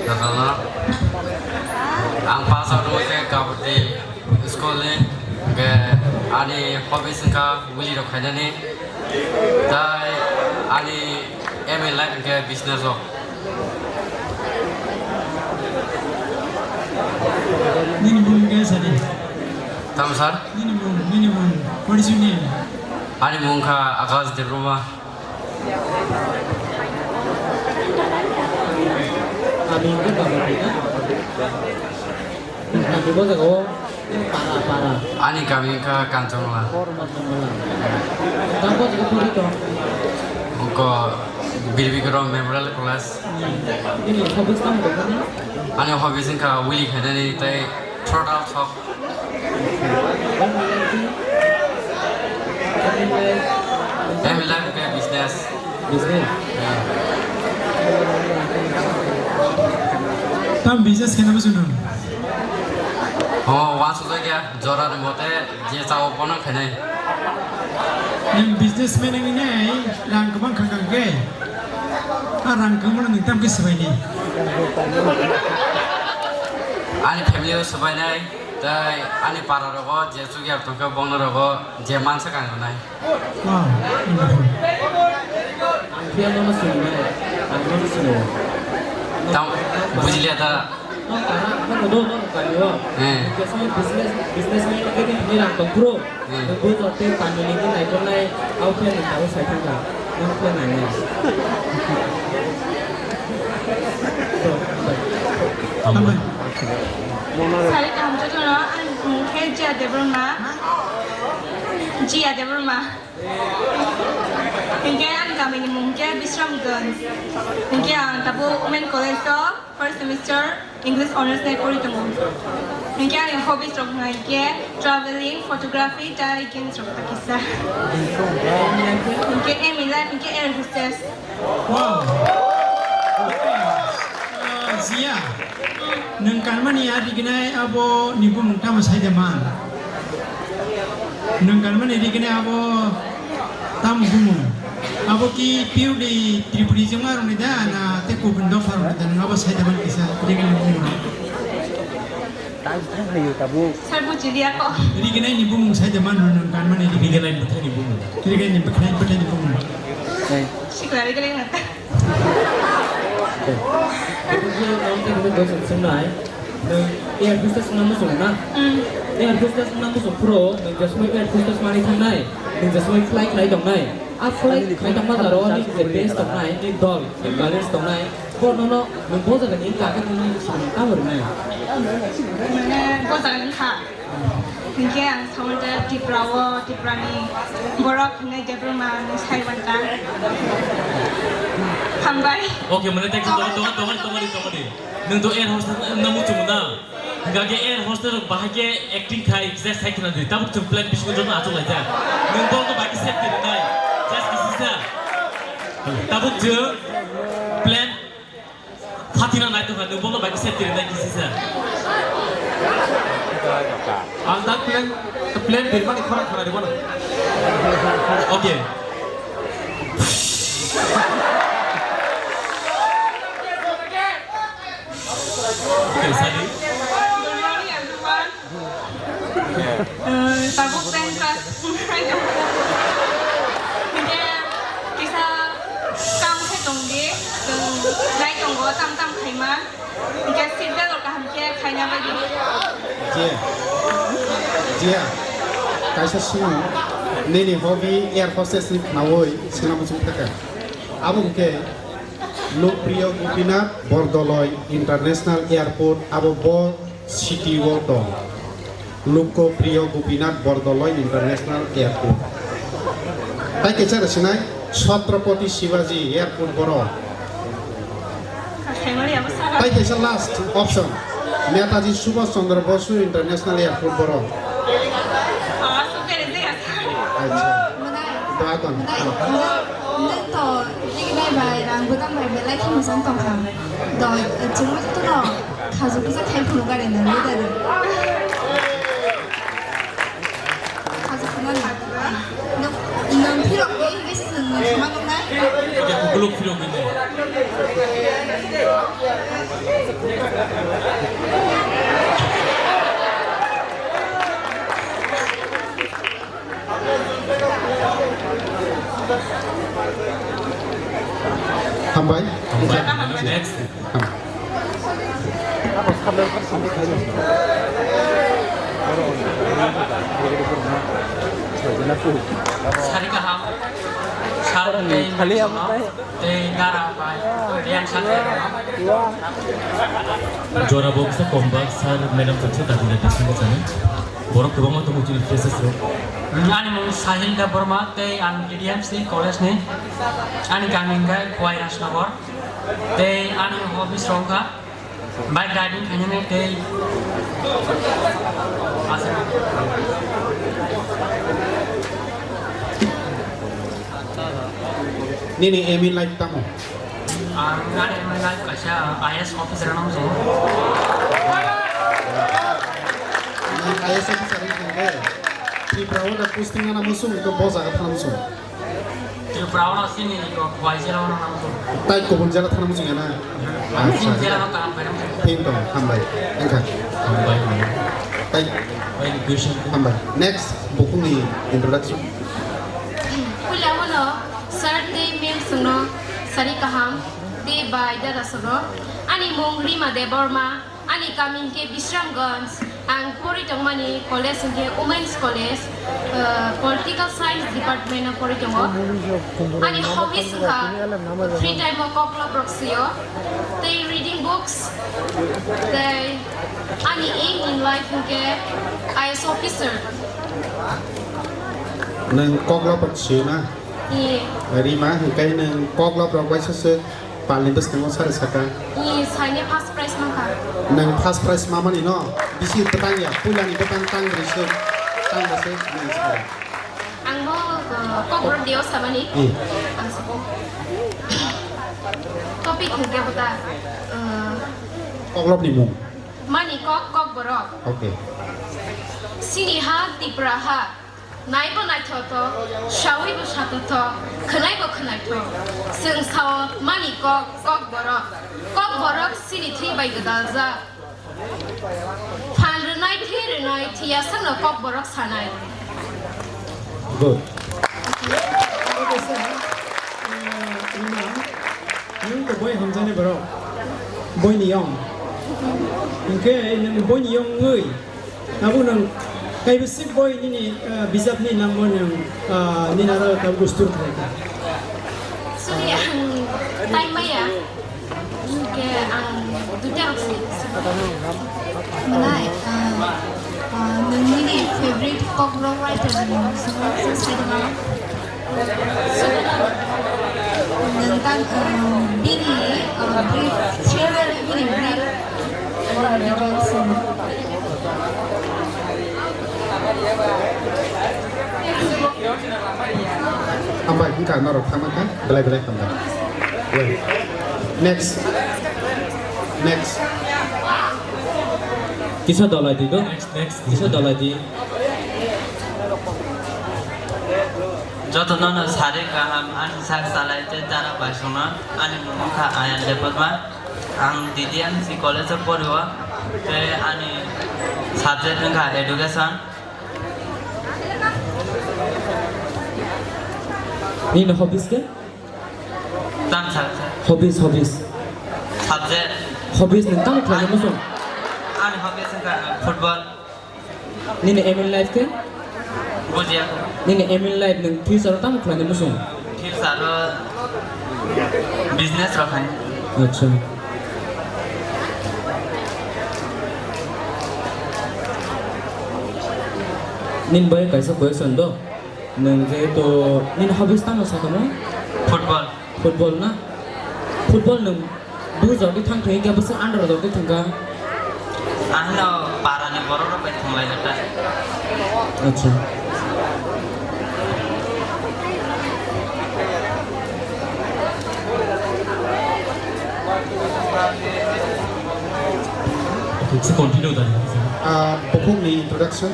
jotono. Ang pass out wngwi khe kabaddi school ni, hwnkhe ani hobbies wngkha willy rok khainani, tei ani aim in life hwnkhe business o. Nini mung khe sadi? Tamo sir? Nini mung, nini mung. What is your name? Ani mung kha Akash Debbarma. Kami hwnkhe Bamati na? Kami bo jaga o para, para. Ani kami wngkha Kanchanmala. Kanchanmala. Tamo jaga pori to? Ongko Bir Bikram Memorial College. Nini hobbies tamo tongmani? Ani hobbies wngkha willy khainani tei throttle sok. Aim in life khe business. Business? Tam business khe nabo chwng. O, uansukjak ya, jora ni mote je chao bono khainai. Nwng businessman wngwi nai, rang kwbang kha kang khe. A rang kwbangno nwng tamo khe swbainai. Ani family o swbainai, tei ani para rogo je chukya tongkhe bono rogo je mansa kang rwnai. Wow, wonderful. Ang khe nono swnamnai, ang nono swnamnai. Tam, bujiliya da. Nono para, nono do, nono kami o. Eh. Ang khe business, businessman khe ni rang tong phuru. Eh. Ang bujo tei kami ni nai tongnai, au khe nang tabo sai thangkha. Nono khe nai nai. Hambai. Sari kaham jotono, ang khe Jia Debbarma. Jia Debbarma. Hinkhe ani kamini mung khe Bisramganj. Hinkhe ang tabuk Women College o first semester English honours nai pori tongo. Hinkhe ani hobbies rok wngkha hinkhe travelling, photography tei games rok ta kisa. Hinkhe aim in life hinkhe air hostess. Wow. Okay. Uh, Jia, nwng kanmani a riginai abo ni bumung tamo sai de man? Nwng kanmani riginai abo tamo bumung? Abo ki purely Tripuri jwng aroni da na te kubun dopha roni da nwng abo sai de man kisa riginai bumung? Sar bujiliya ko. Riginai ni bumung sai de man nwng kanmani riginai. Riginai bwthai ni bumung. Riginai ni bwthai, bwthai ni bumung. Sikla riginai na. Air hostess wngna muchung na? Mm. Air hostess wngna muchung phuru, nwng jesmai air hostess manwi thangnai, nwng jesmai fly khlai tongnai. A fly khlai tongma jaro nini je base tongnai, nini dol, nini balance tongnai, bo nono nwng bo jaga ni wngkha khe nini samung tamo rwnai? Mane bo jaga ni wngkha. Hinkhe ang saui da Tripura o, Tripura ni borok hinwi Debbarma hinwi sai manta. Hambai. Okay, mane thank you. Tongmani, tongmani, tongmani, tongmani, tongmani. Nwng to air hostess wngna muchung na? Hinkha khe air hostess rok bahai khe acting khai, kisa sai khna di. Tabuk chwng plan bisingo joto achuk laijak. Nwng borok no bai khe safety rwnai. Just kisisa. Tabuk chwng plan Phatina nai tongkha, nwng bono bai khe safety rwnai kisisa. Ang tak plan, plan birmani khorang khorang rwmano. Okay. Okay, Sadi. Good morning, everyone. Eh, tabuk ten class. Hinkhe kisa kam khe tongdi, chwng nai tongo tam tam khaima. Hinkhe seat belt rok kaham khe khaina bagwi. Jia, Jia, kaisa swngmung, nini hobby air hostess ni khnaui swngna muchung thaka. Abo hinkhe Lokpriyo Gopinath Bordoloi International Airport, abo bo city o tong. Lokpriyo Gopinath Bordoloi International Airport. Tai kaisa rwsinai Chhatrapati Shivaji Airport boro. Tai kaisa last option, Netaji Subhash Chandra Bosu International Airport boro. Acha. Mwtai, Doa kon. Mwtai, nwng, nwng to rignai bai rang bwtang bai belai khe mwchang tong kha. Do, chwngno jotono khajak bwsa khai phuru gari nang bwtang. Khajak phuru nang. Nwng, nwng phirok ni, bisi nwng, nwng thangma nuknai. Ukuluk phirok ni. Hambai. Hambai. Next. Hambai. Sari kaham. Sari kaham. Tei nara bai, reaction khe rwno. Jora box kombak sir, madam saksa dakhilai tongwi sani. Borok kwbangma tongo chini freshers rok. Ani mung Sahil Debbarma, tei ang D D M C college ni. Ani kami wngkha Khowai Rajnagar. Tei ani hobbies rok wngkha Bike riding khainani tei Nini aim in life tamo? Ang ani aim in life kaisa I A S officer wngna muchungo. Oda posting ana musung to bo jaga thana musung. Tripura oro sini ni ko khwai jera oro na musung. Tai kubun jera thana musung ya na? Ang sini jera oro kaam khaina musung. Thik dong, hambai. Engkha. Hambai. Tai. Hambai. Next, bukhukni introduction. Puila wano sir tei ma'am songno sari kaham tei bai dada songno. Ani mung Rima Debbarma. Ani kami hwnkhe Bisramganj, ang pori tongmani college hwnkhe Women's College, uh, Political Science Department o pori tongo. Ani hobbies wngkha free time o koklop rok sio, tei reading books, tei ani aim in life hwnkhe I A S officer. Nwng koklop rok sio na? Ye. Rima hwnkhe nwng koklop rok bai saswk. Palni bwskango sari saka. Ni saini first prize mankha. Nang first prize mamani no? Bisi bwtang ya, puilani bwtang tang bwrwi se, tang bwse nang sari. Ang bo, uh, kokborok deo samani. Hmm. Ang sabo. Topic hwnkhe bwta, uh, koklopni mung. Mani kok, kokborok. Okay. Sini ha, Tipra ha. Naibo naithothok, sawibo sathothok, khwnaibo khwnaithok. Chwng sao mani kok, kokborok. Kokborok sini thwi bai gwdaljak. Phan rwnai, thwi rwnai, thwiyasakno kokborok sanai. Good. Nwng to boi hamjaknai borok. Boini yong. Hinkhe nwng boini yong wngwi Abo nwng kaibwswk boi nini, ah, bijapni nangbo nwng, ah, nini aro tabuk gustur khlaikha. Sorry, ang time maya. Ke ang duita rok si. Malai, ah, ah, nwng nini favorite kokrok writer ni song song sai di ma? Nwng tang, ah, bini, ah, brief, share bini brief, ah, details. Hambai, wngkha norok thangma kha, belai belai hambai. Well, next. Next. Kisa dolai di do. Next, next. Kisa dolai di. Jotono no sari kaham, ani sak salai tei tana baisongno, ani mung wngkha Ayan Debbarma. Ang D D M C college o porio, tei ani subject wngkha education. Nini hobbies khe? Tang sal sal. Hobbies, hobbies. Subject. Hobbies nwng tamo khlaina muchung? Ani hobbies wngkha football. Nini aim in life khe? Bujiya. Nini aim in life nwng future o tamo khlaina muchung? Future o business rok khai. Acha. Nini bai kaisa question do. Nwng jehetu nini hobbies tamo sakha mo? Football. Football na? Football nwng bujok di thang thangwi khe bwswk under rok di thangkha? Ano para ni borok rok bai thanglaina ta. Acha. Continue da. Ah, bukhukni introduction.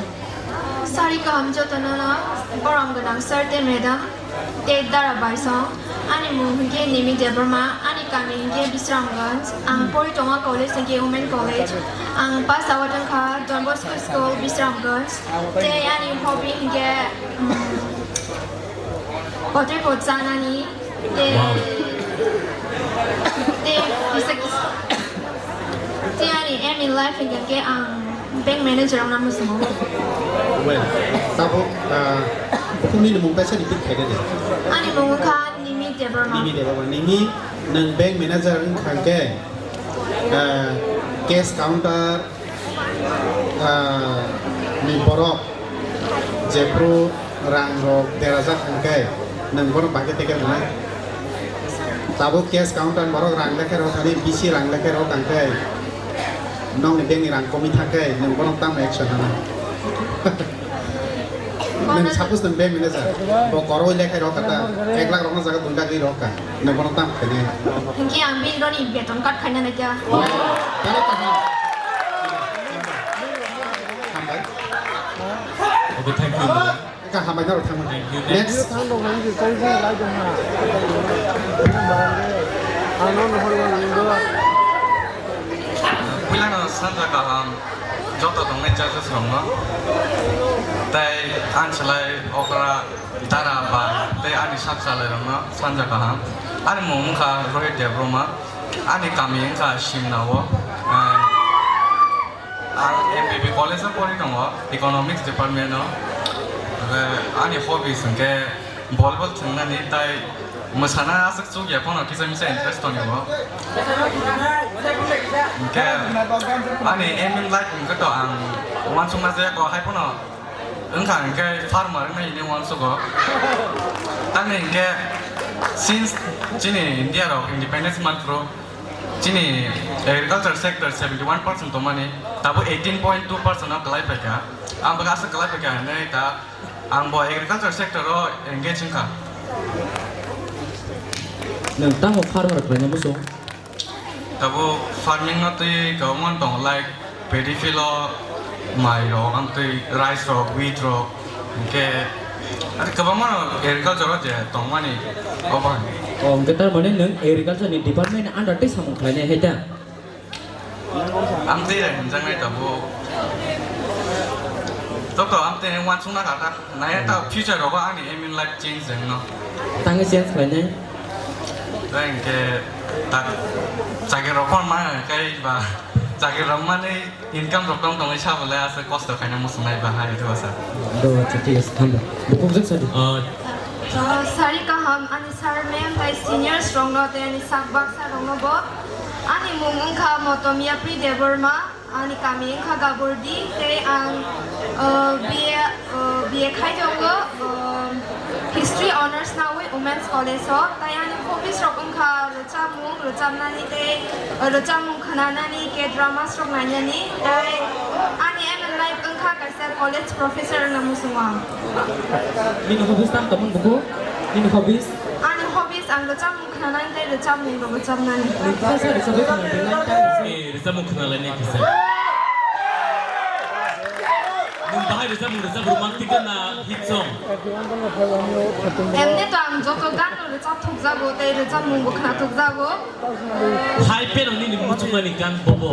Sari kaham jotono no borom gwnang sir tei madam tei dara baisong. Ani mung hinkhe Nimi Debbarma, ani kami hinkhe Bisramganj. Ang pori tongo college hinkhe Women College. Ang pass out wngkha Don Bosco School Bisramganj. Tei ani hobby hinkhe, mm, potato chanani. Tei, tei kisa kisa. Tei ani aim in life hinkhe ang bank manager wngna muchungo. Well, tabuk, ah, bukhukni mung kaisa repeat khaide de. Ani mung wngkha Nimi Debbarma. Nimi Debbarma. Nimi nwng bank manager wngkha khe, ah, cash counter, ah, ni borok jephru rang rok derajak hwnkhe nwng bono bagwi teke rwnai. Tabuk cash counter borok rang lekhe rok thani bisi rang lekhe rok tangkhe nokni bank ni rang komwi thangkhe nwng bono tamo action hana. Nwng suppose nwng bank manager bo koroi lekhe rok kata ek lakh rokno jaga dui lakh ri rok ka. Nwng bono tam khainai. Hinkhe ang bini roni beton cut khaina naikha. Tamo kaham. Hambai. Okay, thank you. Kaham bai norok thangma. Thank you, next. Next. Thang dong, thang di, koi di, lai dong ha. Ano no hor wang do. Puilano sanja kaham joto tongnai judges rokno. Tai ansalai okra dara ba tai ani sak salai rokno sanja kaham. Ani mung wngkha Rohit Debbarma. Ani kami wngkha Simnao. Ah, Ang M B B college o pori tongo, economics department o. Ani hobbies hwnkhe volleyball thwngnani tai mwsana aswk chukya phano kisa misa interest tongo. Hwnkhe ani aim in life hwnkhe to ang uansukma jaya ko hai phano wngkha hwnkhe farmer wngna hini uansugo. Tamni hwnkhe since chini India rok independence manphuru Chini agriculture sector seventy one percent tongmani, tabuk eighteen point two percent no kwlai phaikha. Ang bwkha aswk kwlai phaikha hinwi ta, ang bo agriculture sector o engage wngkha. Nwng tamo farmer khlaina muchung? Tabuk farming no twi kwbangma tongo, like, Paddy field o mai rok, amtwi rice rok, wheat rok, hwnkhe, aro kwbangma rok agriculture o je tongmani, obo hai. O, hwnkhe tar mane nwng agriculture ni department ni under tei samung khlainai hai ta? Amtwi hai hwnjaknai tabuk. Joto amtwi hai uansukna kha ta. Naya ta future rogo ani aim in life change wngno. Tangwi change khlainai? Tei hwnkhe ta chakri rok phano ma kai ba chakri rok manwi income rok tong tongwi sabo le aswk kosto khaina muchungnai ba hai rw sa. Do, acha, thik ase, thank you. Bukhuk jak sadi. Ah, Ah, sari kaham ani sir ma'am bai seniors rokno tei ani sak baksa rokno bo. Ani mung wngkha Motom Yapri Debbarma. Ani kami wngkha Gabordi, tei ang, uh, B A, uh, B A khai tongo, um, History Honours nawi Women's College o. Tai ani hobbies rok wngkha rwchapmung, rwchapnani tei, uh, rwchapmung khwnanani, K-dramas rok nainani. Tai ani aim in life wngkha kaisa college professor wngna muchungo ang. Nini hobbies tamo tamo buku? Nini hobbies? Ani hobbies ang rwchapmung khwnanani tei rwchapmung rok rwchapnani. Nini kisa rwchapmung khwnanani tei rwchapmung. Eh, rwchapmung khwnalaina kisa. Nwng bahai rwchapmung rwchap romantic na hit song? Emni to ang joto gan no rwchap thokjago tei rwchapmung bo khna thokjago. Hai pheno nini muchungmani gan bobo?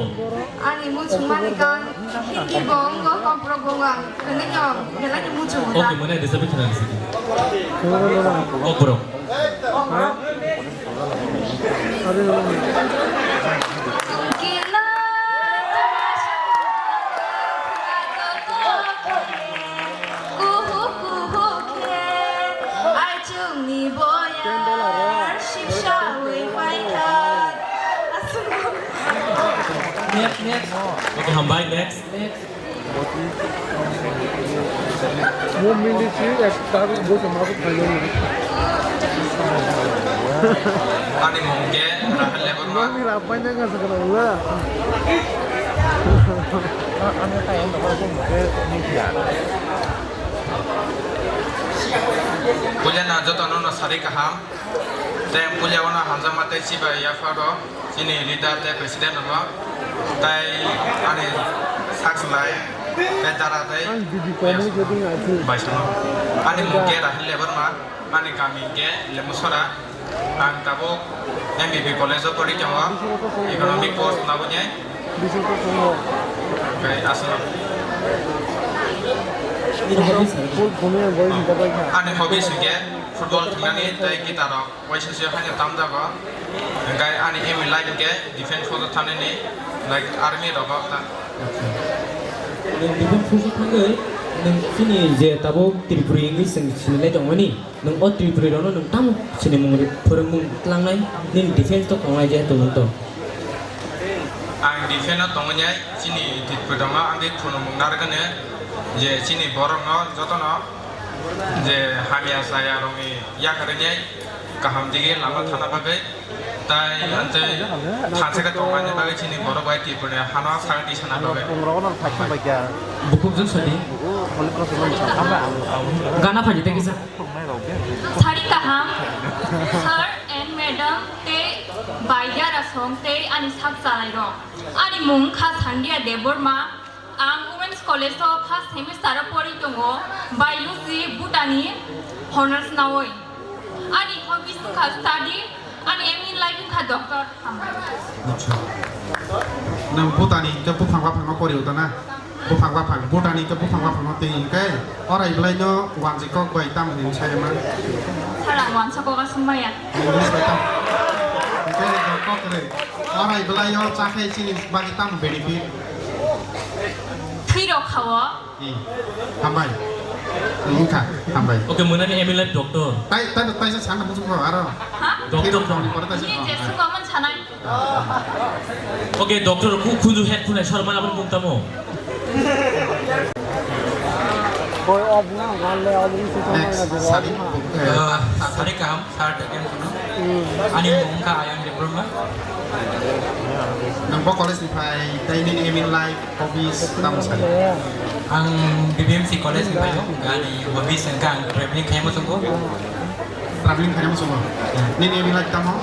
Ani muchungmani gan Hindi bo wngo, Kokborok bo wngo, ang hwnwi no belai no muchungo da. Okay, mane rwchapwi khna rwchapwi. Kokborok. Next, next. Okay, hambai, next. Next. Mo minit si ek tar bo sama ko khayo ni. Ani mung khe Rahel Debbarma. Mami rapai na ka sakala ula. Ani ta yang dapat ko mungkin ni dia. Puila na joto no no sari kaham. Tei puila o no hamjakma tei chiba yapha rok. Chini leader tei president rokno, tei ani sak salai, tei dara tei ang bidi komui je ding aji. Baisano. Ani mung khe Rahel Debbarma, ani kami khe Lemusora. Ang tabuk M B B college o pori tongo, economic course laboni. Bisi ko tongo. Tei aswk. Bol bumi ang bol hinta bai kha. Ani hobby se khe football thwngnani tei guitar rok. Waisa se haino tamjago. Hingke ani aim in life hingke defense force o thangnani, like, army rogo ta. Nwng defense force o thangwi nwng chini je tabuk Tripuri wngwi chwng sinilai tongmani, nwng o Tripuri rokno nwng tamo sinimung ri-, phwrwngmung tlangnai, nini defense o tongnai je tongmung tong? Ang defense o tongwi nai chini Tripuri rokno ang khe phwrwngmung narwknai je chini borokno jotono je hamya chaya rokni yakarwi nai kaham dige lama thana bagwi, tai hwnkhe thansa khe tongmani bagwi chini borok bai Tripura hano sagwi sana bagwi. Bukhuk jwk sadi. Gana phaidi tei kisa. Sari kaham, sir and madam tei bai dara song tei ani sak chalairok. Ani mung kha Sandia Debbarma. Ang Women's College o first semester o pori tongo, Biology, Botany, honours nawi. Ani hobbies wngkha study, ani aim in life wngkha doctor. Acha. Nwng Botany hwnkhe buphang baphang no pori uta na? Buphang baphang, Botany hwnkhe buphang baphang no twi hwnkhe orai belai no wanjwi kok bai tamo hwn sai ma? Sir, ang wansa kok aswk maya. English bai tamo. Hwnkhe kok kwrwi. Orai belai o chakhe chini bagwi tamo benefit? Thwi rok kha o. Hmm. Hambai. Wngkha, hambai. Okay, mwnani aim in life doctor. Tai, tai, tai sa sana muchung ko aro. Ha? Doctor. Thwi rok kha ni pore tai sa. Ni je suka man sanai. Okay, doctor khu-, khuju het khunai sor mana bun tamo. Boy, ob na, wale, ob ni suka mana. Next, sari. Ah, sari kaham. Third attempt no. Ani mung wngkha Ayang Debbarma. Nang bo college ni phai, tei nini aim in life, hobbies, tamo sani? Ang B B M C college ni phai, ani hobbies wngkha ang traveling khaima chungo. Traveling khaima chungo. Nini aim in life tamo?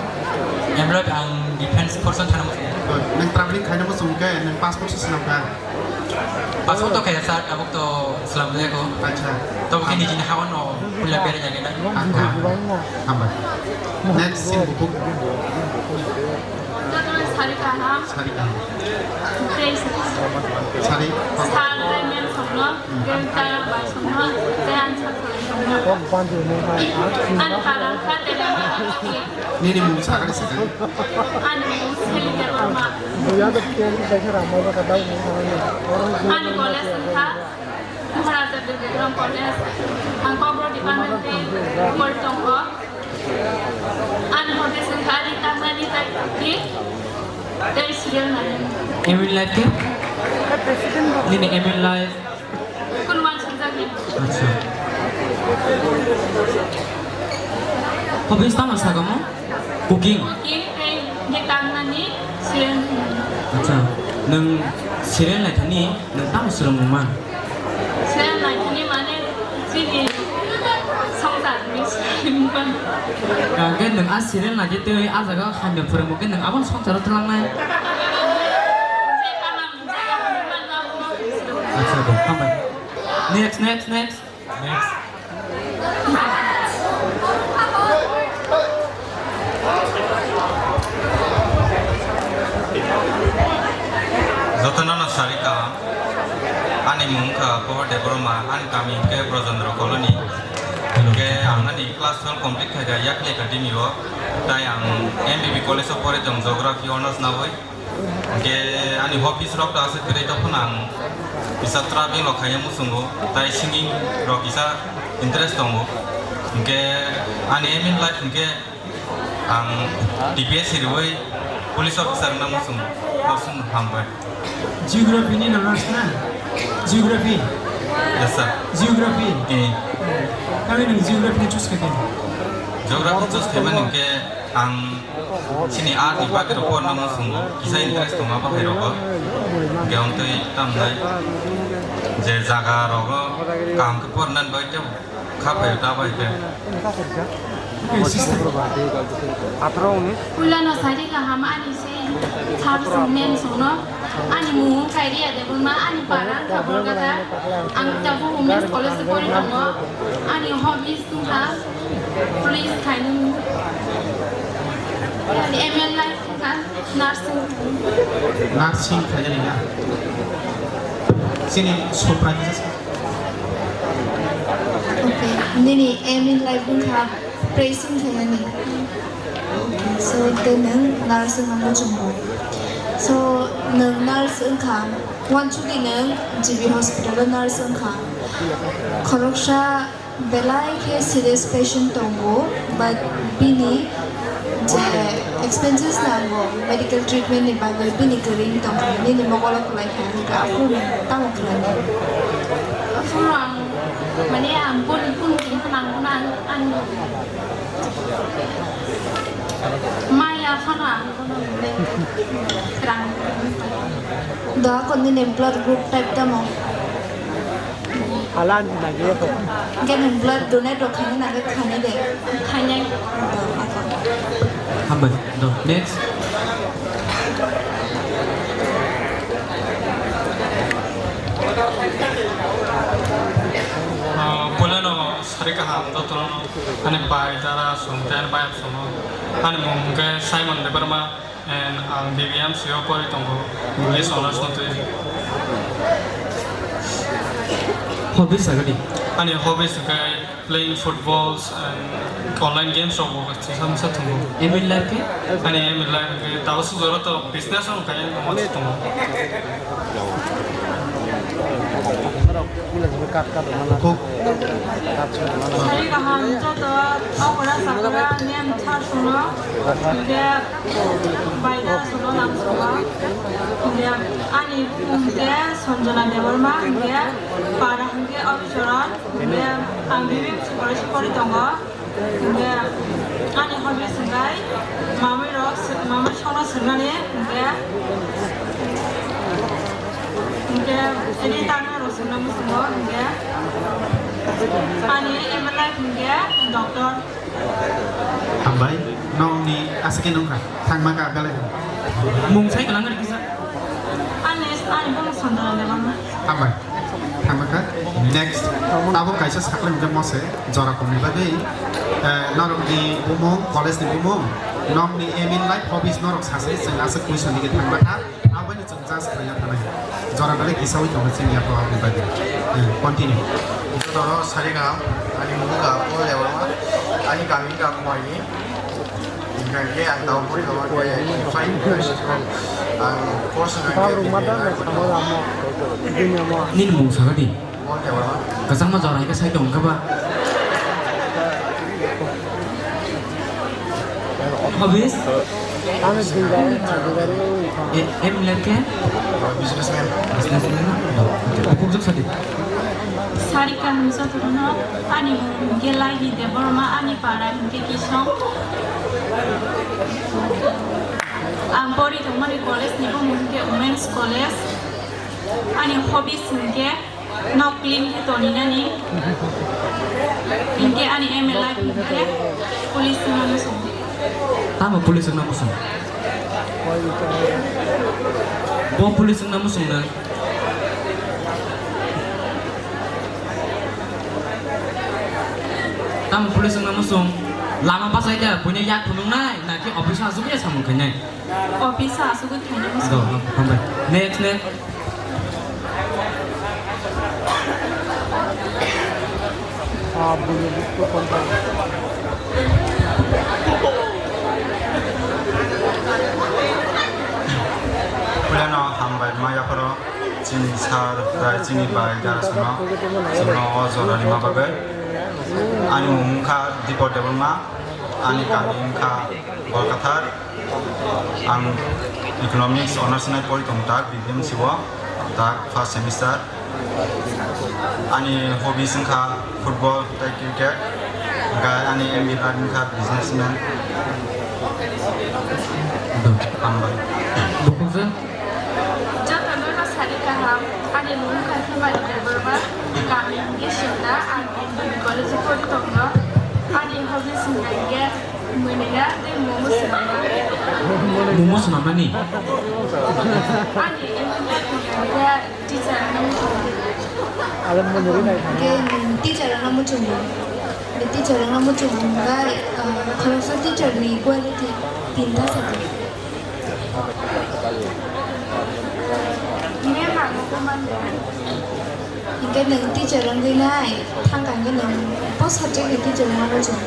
Aim in life ang defense force thana chungo. Nang traveling khaima chungo khe, nang passport se swnam kha? Passport to kaya sir, tabuk to slam le ko. Acha. To kini jini hawan no punya bere jage na. Hambai. Next scene buku. Sari kaham. Sari kaham. Tei sari. Sar tei mem songno, genta bai songno, tei answer songno. Ani para kha tei. Nini mung sakani sakani. Ani mung Selina Debbarma. Ani college wngkha Maharaja Birbikrama College. Ang Kokborok department ni pori tongo. Ani hobbies wngkha ani tamnani tei, tei serial nani. Aim in life khe? Nini aim in life? Kunwan sanjak ya. Acha. Hobbies tamo sagamo? Cooking. Cooking tei gitar nani, serial nani. Acha. Nwng serial naithani nwng tamo swrwngmung man? Serial naithani mane chini songsar ni swrwngmung man. Hwnkhe nwng a serial naitwi twi a jaga hamya phwrwngmung khe nwng abono songsaro twlangnai. Acha, bo, hambai. Next, next, next. Next. Jotono no sari kaham. Ani mung kha Pohor Debbarma, ani kami hwnkhe Brojendra Colony. Hwnkhe ang ani class twelve complete khaikha Yakli Academy o. Tai ang M B B College o pori tong, Geography Honours nawi. Hwnkhe ani hobbies rok ta aswk kwrwi, tokhono ang kisa traveling rok khaina muchungo, tai singing rok kisa interest tongo. Hwnkhe ani aim in life hwnkhe ang T P S C riwi police officer wngna muchungo. Hambai. Geography ni honours na? Geography? Yes, sir. Geography? Eh. Tamni nwng geography ni choose khaikhe? Geography choose khaimani hwnkhe ang Chini art ni bagwi rok porna muchungo kisa interest tongo abo hai rogo. Hwnkhe hwnkhe tamnai je jaga rogo kaham khe porna bagwi tei kha phaio ta bai khe. Puila no sari kaham ani se sir song ma'am song no ani mung wngkha Riya Debbarma, ani para wngkha Borgata, ang tabuk Women's College o pori tongo, ani hobbies wngkha Police khainani. Aim in life wngkha nursing. Nursing khainani na? Chini Supra kisa sa. Okay, nini aim in life wngkha pressing khainani. So, tei nwng nurse wngna muchungo. So, nwng nurse wngkha, uansugwi nwng G B hospital o nurse wngkha. Khoroksa Belai khe serious patient tongo, but bini je expenses nango medical treatment ni bagwi bini kwrwi wng tongkha, nini mokolo kwlai kha, hwnkhe aphuru nwng tamo khlainai? Aphuru ang, mane, ang boni kunu din phano ang, ang, ang maya phano ang bono, mane, rang. Doa kon nini blood group type tamo? Hala ni nagi to. Hwnkhe nwng blood donate rok khaina nangkhe khainai de. Khainai. Hambai. Do. Next. Kaham jotono, ani bai dara song tei ani bai sono. Ani mung hwnkhe Simon Debbarma and ang B B M C o pori tongo, English honours no twi. Hobbies agadi? Ani hobbies hwnkhe playing footballs and online games rok bo kaisa masa tongo. Aim in life khe? Ani aim in life hwnkhe tabuk swk jora to business rok kaiya tongma tongo. Sari kaham joto okra sakra nem thar suno, hingke baida suno lam suno, hingke ani hingke Sanjana Debbarma, hingke para hingke Abicharan, hingke ang B B M C college pori tongo. Hingke ani hobby hingke mamui rok, mamui songno swngnani hingke, hingke ri tangna rok swngnani swngo hingke ani aim in life hingke doctor. Hambai, nokni aswk khe nungkha, thangma kha belai. Mung sai kwlangkha kisa. Ani, ani bumung Sanjana Debbarma. Hambai. Thangma kha. Next. Tabuk kaisa sakle hwnkhe mose jora kumni bagwi, eh, norokni bumung, college ni bumung, nokni aim in life, hobbies norok sasai chwng aswk question ni thangma kha. Aboni chwng just khlaina thanai. Jora belai kisawi tongo chini yapo aboni bagwi. Eh, continue. Jotoro sari kaham, ani mung kha Paul Debbarma, ani kami kha Khumai ni. Hingkhe ang tamo pori tongma khe fine. Ang course hwnkhe B B A. Nini mung sakha di. Kwchangma jora hingkhe sai tong khe ba. Hobbies? Eh, aim in life khe? Businessman. Businessman na? Bukhuk jwk sadi. Sarika hwnwi jotono ani mung hwnkhe Laihi Debbarma, ani para hwnkhe Kisong. Ang pori tongmani college ni bumung hwnkhe Women's College. Ani hobbies hwnkhe nok clean khe toninani. Hwnkhe ani aim in life hwnkhe police wngna muchung. Tamo police wngna muchung? Bo police wngna muchung na? Tamo police wngna muchung? Lama bachai da, buino yak phunuknai, na khe office o asugwi samung khainai? Office o asugwi khainai muchung. Do, hambai. Next, next. Puilano hambai ma yapharo chini sir tei chini bai dara sono chwngno o jora rima bagwi. Ani mung wngkha Dipor Debbarma, ani kami wngkha Bolkathar. Ang economics honours nai pori tongo tak B B M C o, tak first semester. Ani hobbies wngkha football tei cricket, hingkhe ani aim in life wngkha businessman. Hambai. Bukhukjwk? Jotono no sari kaham, ani mung wngkha Himali Debbarma, kami hwnkhe Simla, ang M B B college o pori tongo. Ani hobbies wngkha hwnkhe Mwnwina tei momo swnamna. Momo swnamnani? Ani aim in life hwnkha teacher wngna muchung. Hwnkhe nwng teacher wngna muchungo. Teacher wngna muchung bai, ah, khoroksa teacher ni quality tinta sadi. Hwnkhe nwng teacher wngwi nai thangkha hwnkhe nwng bo subject ni teacher wngna muchung.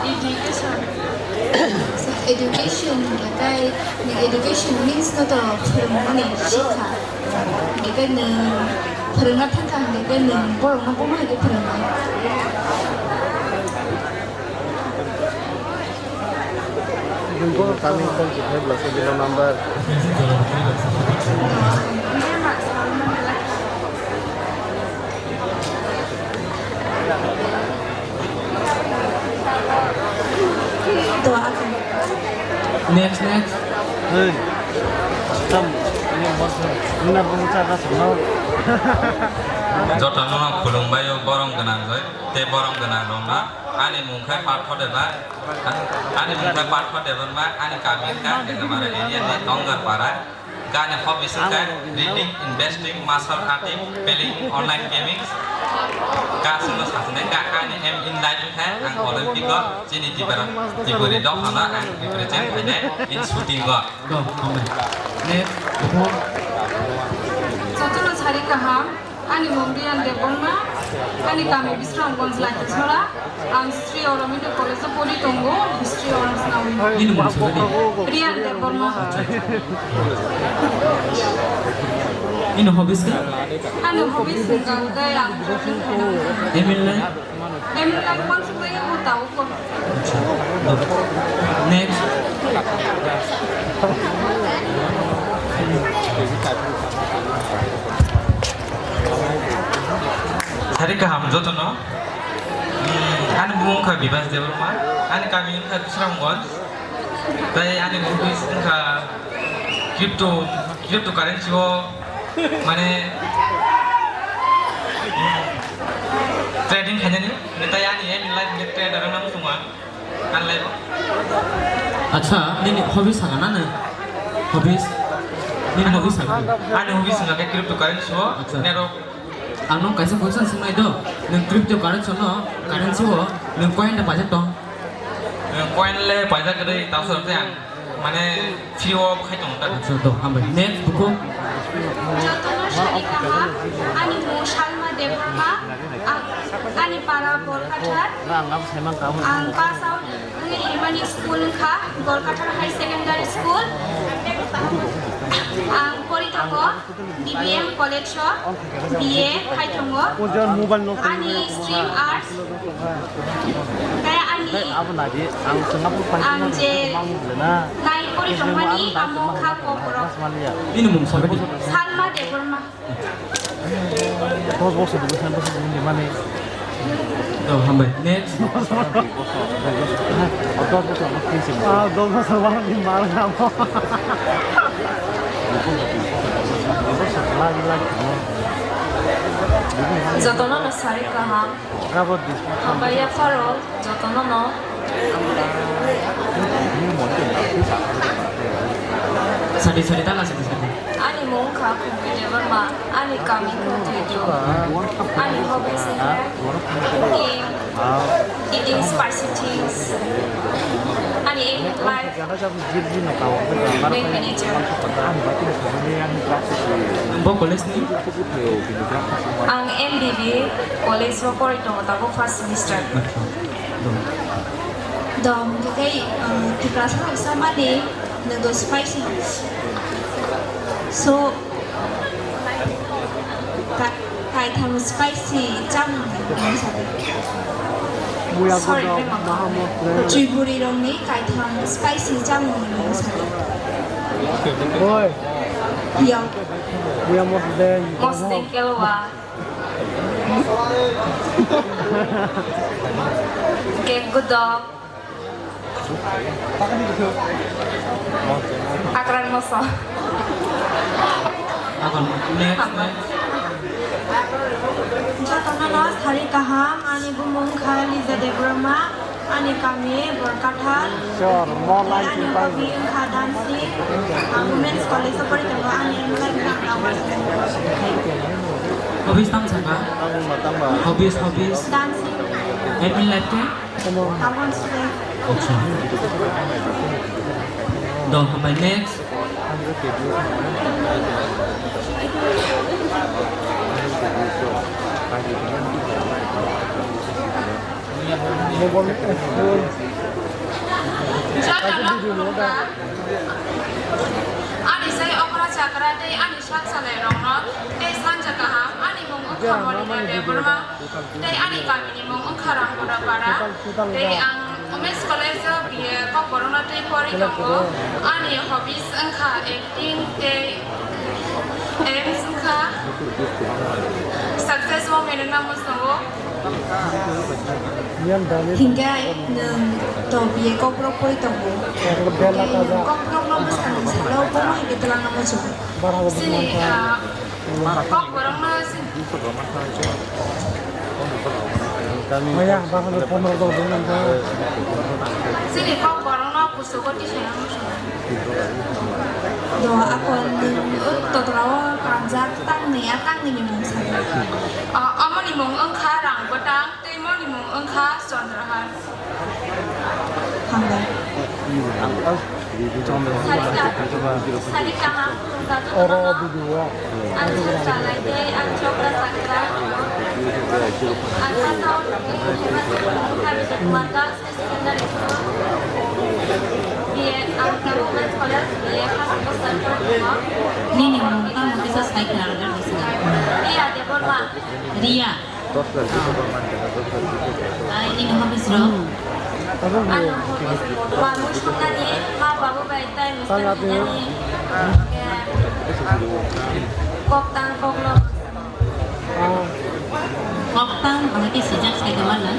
Education. So, education hwnkhe tai, education means no to phwrwngmani, sikha. Hwnkhe tai nwng phwrwngna thangkha hwnkhe tai nwng borokno bomo hai khe phwrwngnai. Coming call to five last number. Next, next. Hey. Tam, ini bos. Ini bos cara semua. Jotono khulumbai o borom gwnang jai, tei borom gwnang rokno ani mung khe Partho Deba, ani mung khe Partho Debbarma, ani kami khe Debbarma area ni Tongar Para. Ani hobbies wngkha reading, investing, martial arting, playing online gaming. Kasungno sasinai ka ani aim in life wngkha ang Olympic o chini Tipra, Tipuri dophano ang represent khainai in shooting o. Go, hambai. Next, buphang. Jotono sari kaham. Ani mung Riyan Debbarma, ani kami Bisramganj Laitosora, ang Sri Aurobindo College o pori tongo, history honours nawi. Nini mung sadi? Riyan Debbarma. Nini hobbies ka? Ani hobbies wngkha, ang jogging khainai. Emil lai? Emil lai, uansuk lai, ang tau ko. Next. Sari kaham jotono. Hmm, ani bumung wngkha Bibas Debbarma, ani kami wngkha Bisramganj, tai ani hobbies wngkha crypto, cryptocurrency o mane, hmm, trading khainani, tai ani aim in life hwnkhe trader wngna muchungo ang. Acha, nini hobby saka na nung? Hobbies? Nini hobby saka? Ani hobby saka ke cryptocurrency o. Acha. Nerok. Ang nung kaisa question swngnai do. Nung cryptocurrency no, currency o, nung coin da paijak tong? Nung coin le paijak kwrwi, tawswk tei ang mane free o khai tongo ta. Acha, to, hambai. Next, buku. Jotono sari kaham, ani mung Salma Debbarma, ang, ani para Borkathar, ang pass out wngwi rimani school wngkha Borkathar High Secondary School. Ang pori tongo D B M College o, B A khai tongo. Ani stream arts. Kaya ani, ang je nai pori tongmani amo kha Kokborok. Nini mung sabai di. Salma Debbarma. Dos bosor, dos bosor ni mane. Oh, hambai. Next. Ah, dos bosor ni mal. Jotono no sari kaham. Hambai yapharo jotono no. Sadi, sadi, tala sadi, sadi. Ani mung kha Khumpi Debbarma, ani kami kha Tuidu. Ani hobbies wngkha cooking, eating spicy things. Ani aim in life, bank manager. Bo college ni? Ang M B B college o pori tongo, tabuk first semester. Acha. Dong, tei, uh, Tiprasa rok samani noodles spicy. So, ka-, kaitham spicy chamung nung sadi. Sorry, Tripuri rokni kaitham spicy chamung nung sadi. Oi. Yo. Mosdeng kelwa. Cake gudok. Akran moso. Akon next, next. Jotono no sari kaham, ani bumung kha Liza Debbarma. Ani kami Borkathar. Sure, more like. Ani hobby wngkha dancing. Ang Women's College o pori tongo, ani aim life wngkha dancing. Hobbies tamo saka? Hobbies, hobbies. Dancing. Aim in life khe? Tabon student. Acha. Dong, hambai, next. Ani sai okra chakra tei ani sak salai rokno tei sanja kaham, ani mung wngkha Monika Debbarma tei ani kamini mung wngkha Ramgura Para tei ang Women's College o B A Kokborokno tei pori tongo. Ani hobbies wngkha acting tei aims wngkha success women wngna muchungo. Hinkhe nwng to B A Kokborok pori tongo. Hinkhe nwng Kokborokno bwskangni salo bono hai khe twlangna muchungo. Chini, ah, Kokborokno chini Maya, bahai pondro dos din nang kha. Chini kok borokno kuchugo tisana muchungo. Do akon nwng totrao kanjak tangni a tangni ni mung sadi. O, omoni mung wngkha Rang Bwtang, tei moni mung wngkha Chandrahar. Hambai. Sarika, Sarika ha, oro video o. Ang chwng salai tei ang chwng kwchang kwrang. Ang khatao tongwi khe ma se Kumar Das Secondary School, B A, ang Government College, B A first semester. Nini mung tamo kisa sai khna rwgwi sini. Ria Debbarma. Ria. Ai, nini hobbies rok? Ano hobbies, manwi songnani, ma babu bai time spend khainani, kok tang, kok lok. Kok tang, bahai khe sijak sai tongma nang.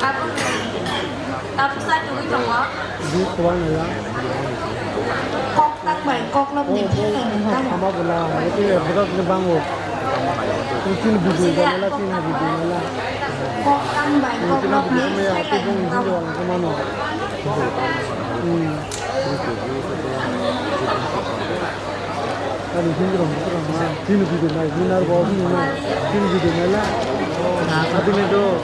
Abo, abo sai tongwi tongo. Kok tang bai kok lok ni phailai nang tamo. Ama bwla, ete bwrok ni bango. Tin video nala, tin video nala. Kok tang bai kok lok ni phailai nang tamo. Ani hindi rong bukurang ma, tin video nai, minar bo hindi ma, tin video nai la. Adi ne do.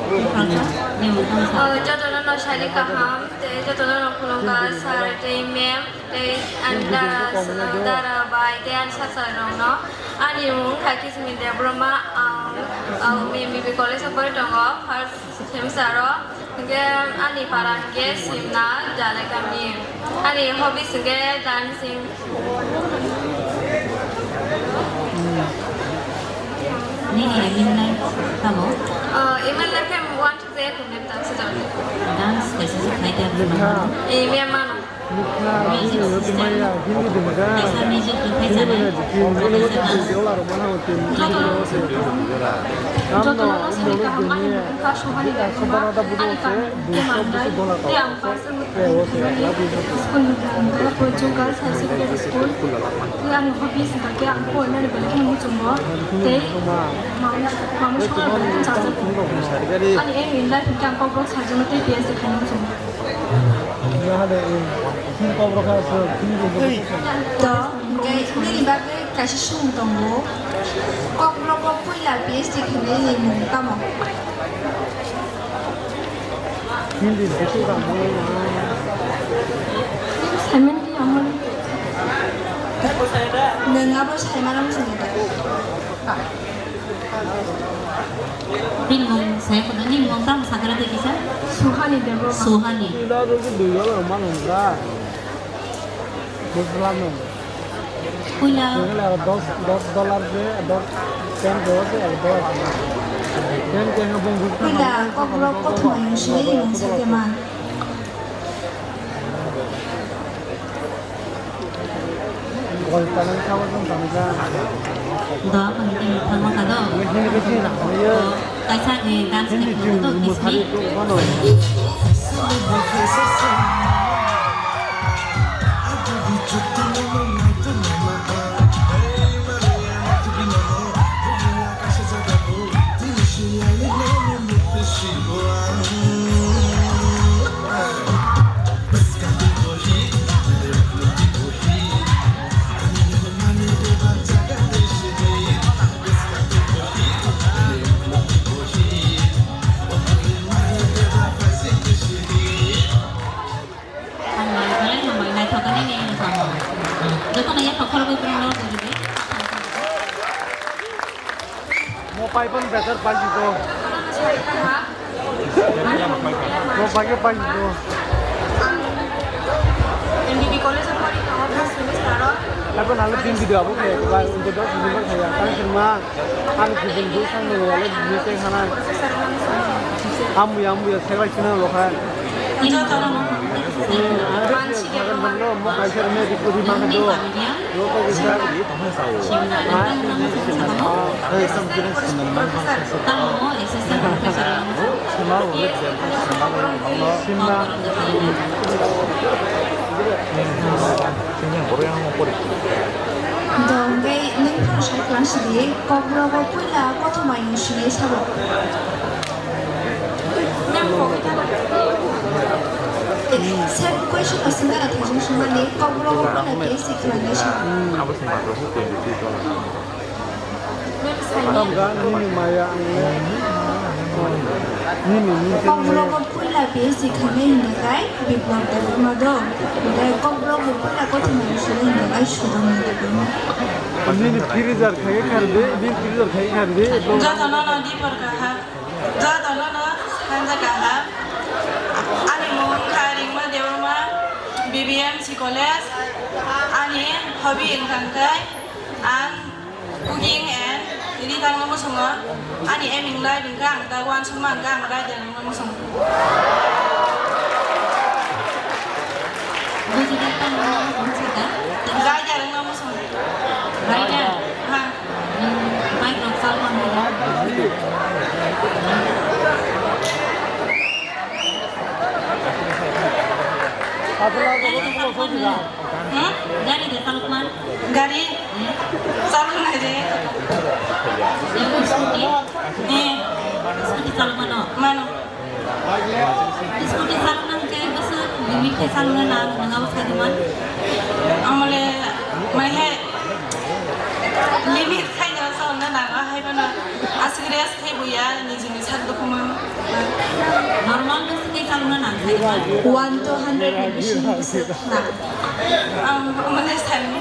Oh, jotono no sari kaham, te jotono no khulumkha, sir tei ma'am, tei ani dara, dara bai, tei ani sir sir rok no. Ani mung kha Kismi Debbarma, ang, ang M B B College o pori tongo, first Semsaro, hingke ani para hingke Simna, Jalai kami. Ani hobbies hingke dancing. Nini aim in life tamo? Uh, aim in life ke want to play dance. Dance kaisa se khlai kha. Eh, mia mano. Nukha, bini hwnwi maya, hindi dengga. Hindi maya, hindi maya, hindi maya, hindi maya. Jotono no sini kaham ani mung wngkha Sohani Debbarma, ani kaham tei mangnai, tei ang first school ni mung wngkha Poichung Girls High Secondary School, tei ani hobbies wngkha khe ang porinani belai kheno muchungo, tei mamung songna belai kheno chajago. Ani aim in life hwnkhe ang Kokborok sajwkno tei P H D khaina muchungo. To, hingke nini bagwi kaisa swng tongo. Kokborok o puila P H D khainai ni mung tamo? Hindi buku kamu. Saimani di amon. Nwng abo saimano muchungo da? Bini mung saya kuda, nini mung tamo sakra de kisa? Suhani Debbarma. Suhani. Ila do ki dui dollar mano da. Bujla no. Puila. Puila dos, dos dollar de, dos, ten dollar de, dos. Ten ke ha bung bung. Puila, kokborok kothoma yung sini yung sa keman. Do, ang tini thangma ka do. Kaisa, eh, dance ke do, do, kisni. Hambai, belai hambai, naithok ani ni samung. Jotono yaphak khoroknwi borok no jori di. Mo pai pon better pai jito. Mo pai ke pai jito. M B B college of pori tongo first semester o. Abo nalo tin video abo khe ba introduction ni ba khe ya. Tang sima. Ani kujung dui sang ni wale dui teng hana. Ambuya, ambuya, sebai sina lo kha. Ani kujung dui sang ni wale mo kaisa rwmai di kudi ma kha do. Lo ko gisa. Ha? Sima wale sima wale. Sima. Sini yang baru yang mau pori. Dong, gai, nung pun saya Ang sidi, kokrogo puila kothoma yung sinai sabo. Same question no singana thaising sumani, kokrogo puila P H D khlainai sabo. Abo se matro se twenty three dollar. Tamga nini maya ang nini nini. Kokrogo puila P H D khlainai hingkha khe Biplab Debbarma do. Tei kokrogo puila kothoma yung sinai hingkha khe Sudamni Debbarma. Nini freezer khai khardi, nini freezer khai khardi. Jotono no dipor kaham, jotono no sanja kaham. Ani mung kha Ringma Debbarma, B B M C College. Ani hobby wngkha khe ang cooking and ri tangma musungo. Ani aim wngkha ang ta uansukma wngkha ang writer wngma musungo. Bujidi tangma musungo saka. Writer wngma musungo. Writer. Ha. Bike rok salman hoda. Hmm? Gari de salman. Gari? Salon hai de. Scooty? Eh. Scooty salon mano? Mano. Scooty salon nang khe bwswk limit khe salon na nang nang abo sai man. Amole mai he limit khai na salon na nang hai bana asik rest khai buya ni jini sak dokhuma. Normal bwswk khe salon na nang sai man. One to hundred ni bisingo bwswk na. Ang mane sami.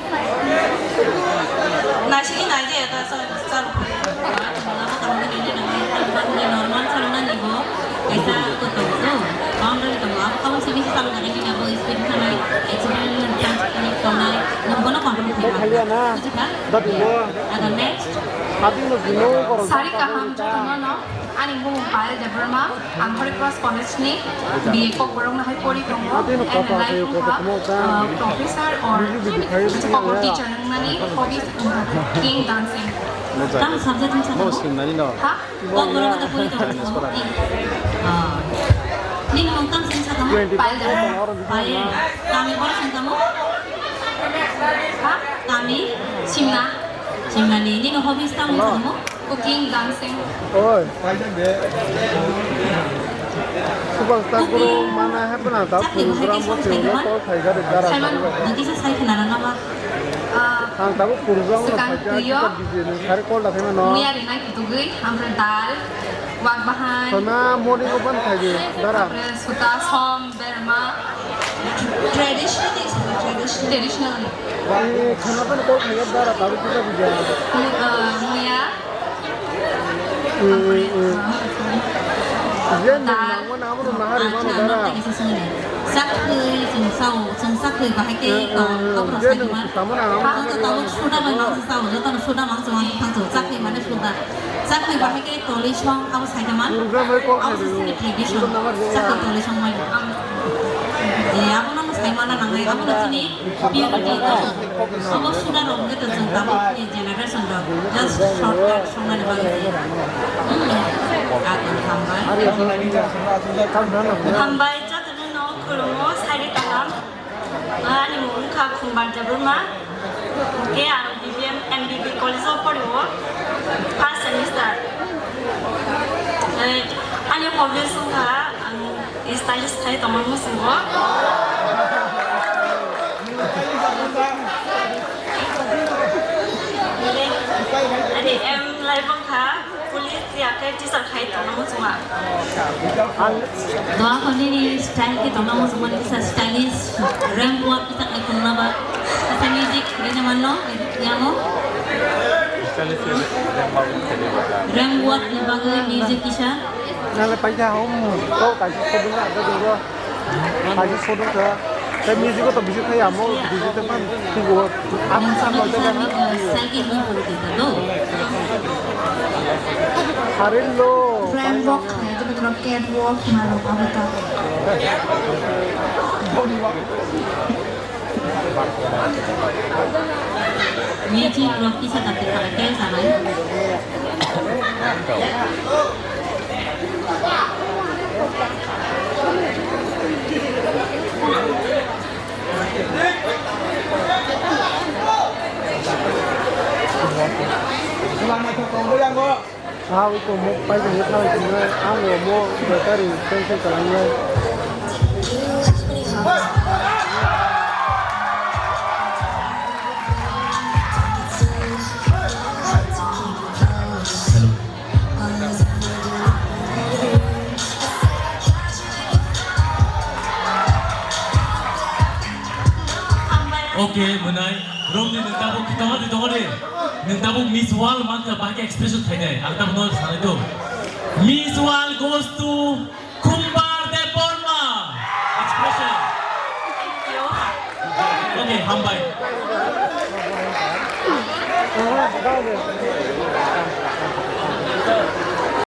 Nasini naje ta sa sa. Normal salonani bo kaisa ko tongo to. Boundary tongo. Abo kamo simi salonani ni abo speed thanai, accident chance tongnai. Nang bono control khlai ma. Bujikha? Ada next. Sari kaham jotono no. Ani mung Payal Debbarma, ang Holy Cross College ni B A Kokborok no hai pori tongo, and life ha, uh, professor or teacher wngnani hobbies wngkha king dancing. Tamo subject wngkha tamo? Ha? Kokborok no pori tongo. Ah. Nini mung tamo wngkha tamo? Payal Debbarma. Payal. Kami bono wngkha tamo? Ha? Kami? Simna. Simnani, nini hobbies tamo wngkha tamo? Cooking, dancing. Oi. Superstar guru mana hai puna ta program bo twi ulo tol thai gari dara. Sai man, nang kisa sai khna rang ama. Ah, ang tabo program no thai gari busy nang sari call da khai mano. Muya rina kitugwi, amra dal, wak bahan. Sama mori go ban thai dara. Suta, som, Berma. Traditional ni, traditional. Traditional ni. Khana pan kok khaya dara taru kita bija. Mu-, ah, muya. Hmm, hmm. Yen nang nang mana amro nahari mano dara. Sakhi, sing sao, sing sakhi bahai ke, eh, eh, kau, kau yen prasai nang mana. Kau tu tahu sudah memang sao, joto sudah memang sao, sakhi mana sudah. Sakhi bahai ke toli song, kau sai teman. Program hai kok hai. Tradition. Sakhi toli song mai. Eh, abono mwsai mana nangnai, abono chini purity no. Obo suda rok wngkhe to chwng tabuk ni generation rok just shortcut songnani bagwi se. Hmm. Akwng hambai. Hambai jotono no khulumgo sari kaham. Ani mung wngkha Khumbar Debbarma. Hwnkhe ang B B M M B B College o pori o, first semester. Eh, ani hobbies wngkha ang stylist khai tongma muchungo. Ani aim life wngkha police ya khe teacher khai tongma muchungo. Doa ko nini style ke tongna mo semua ni sa stylish ramp walk kita ke tongna ba. Kita music ini mana? Yang mo? Ramp walk ni bagwi music kisa. Nale paisa hom to kaisa sodung ada dulu. Kaisa sodung ka. Tei music o to bisi khai amo, bisi tei man, tei bo, ang sa ko tei kan. Harin lo. Ramp walk, eh, itu betul catwalk, malu apa tuh? Music rock kisa kate kate sana. Ah, iko mo pai tong kha, ang mo battery cancel kalangnai. Okay, mwnai. Romni nung tabuk kitama di tongo de. Nung tabuk Miss World mankha, bahai expression khainai. Ang tabuk no sanai do. Miss World goes to Kumbar Debbarma. Expression. Okay, hambai.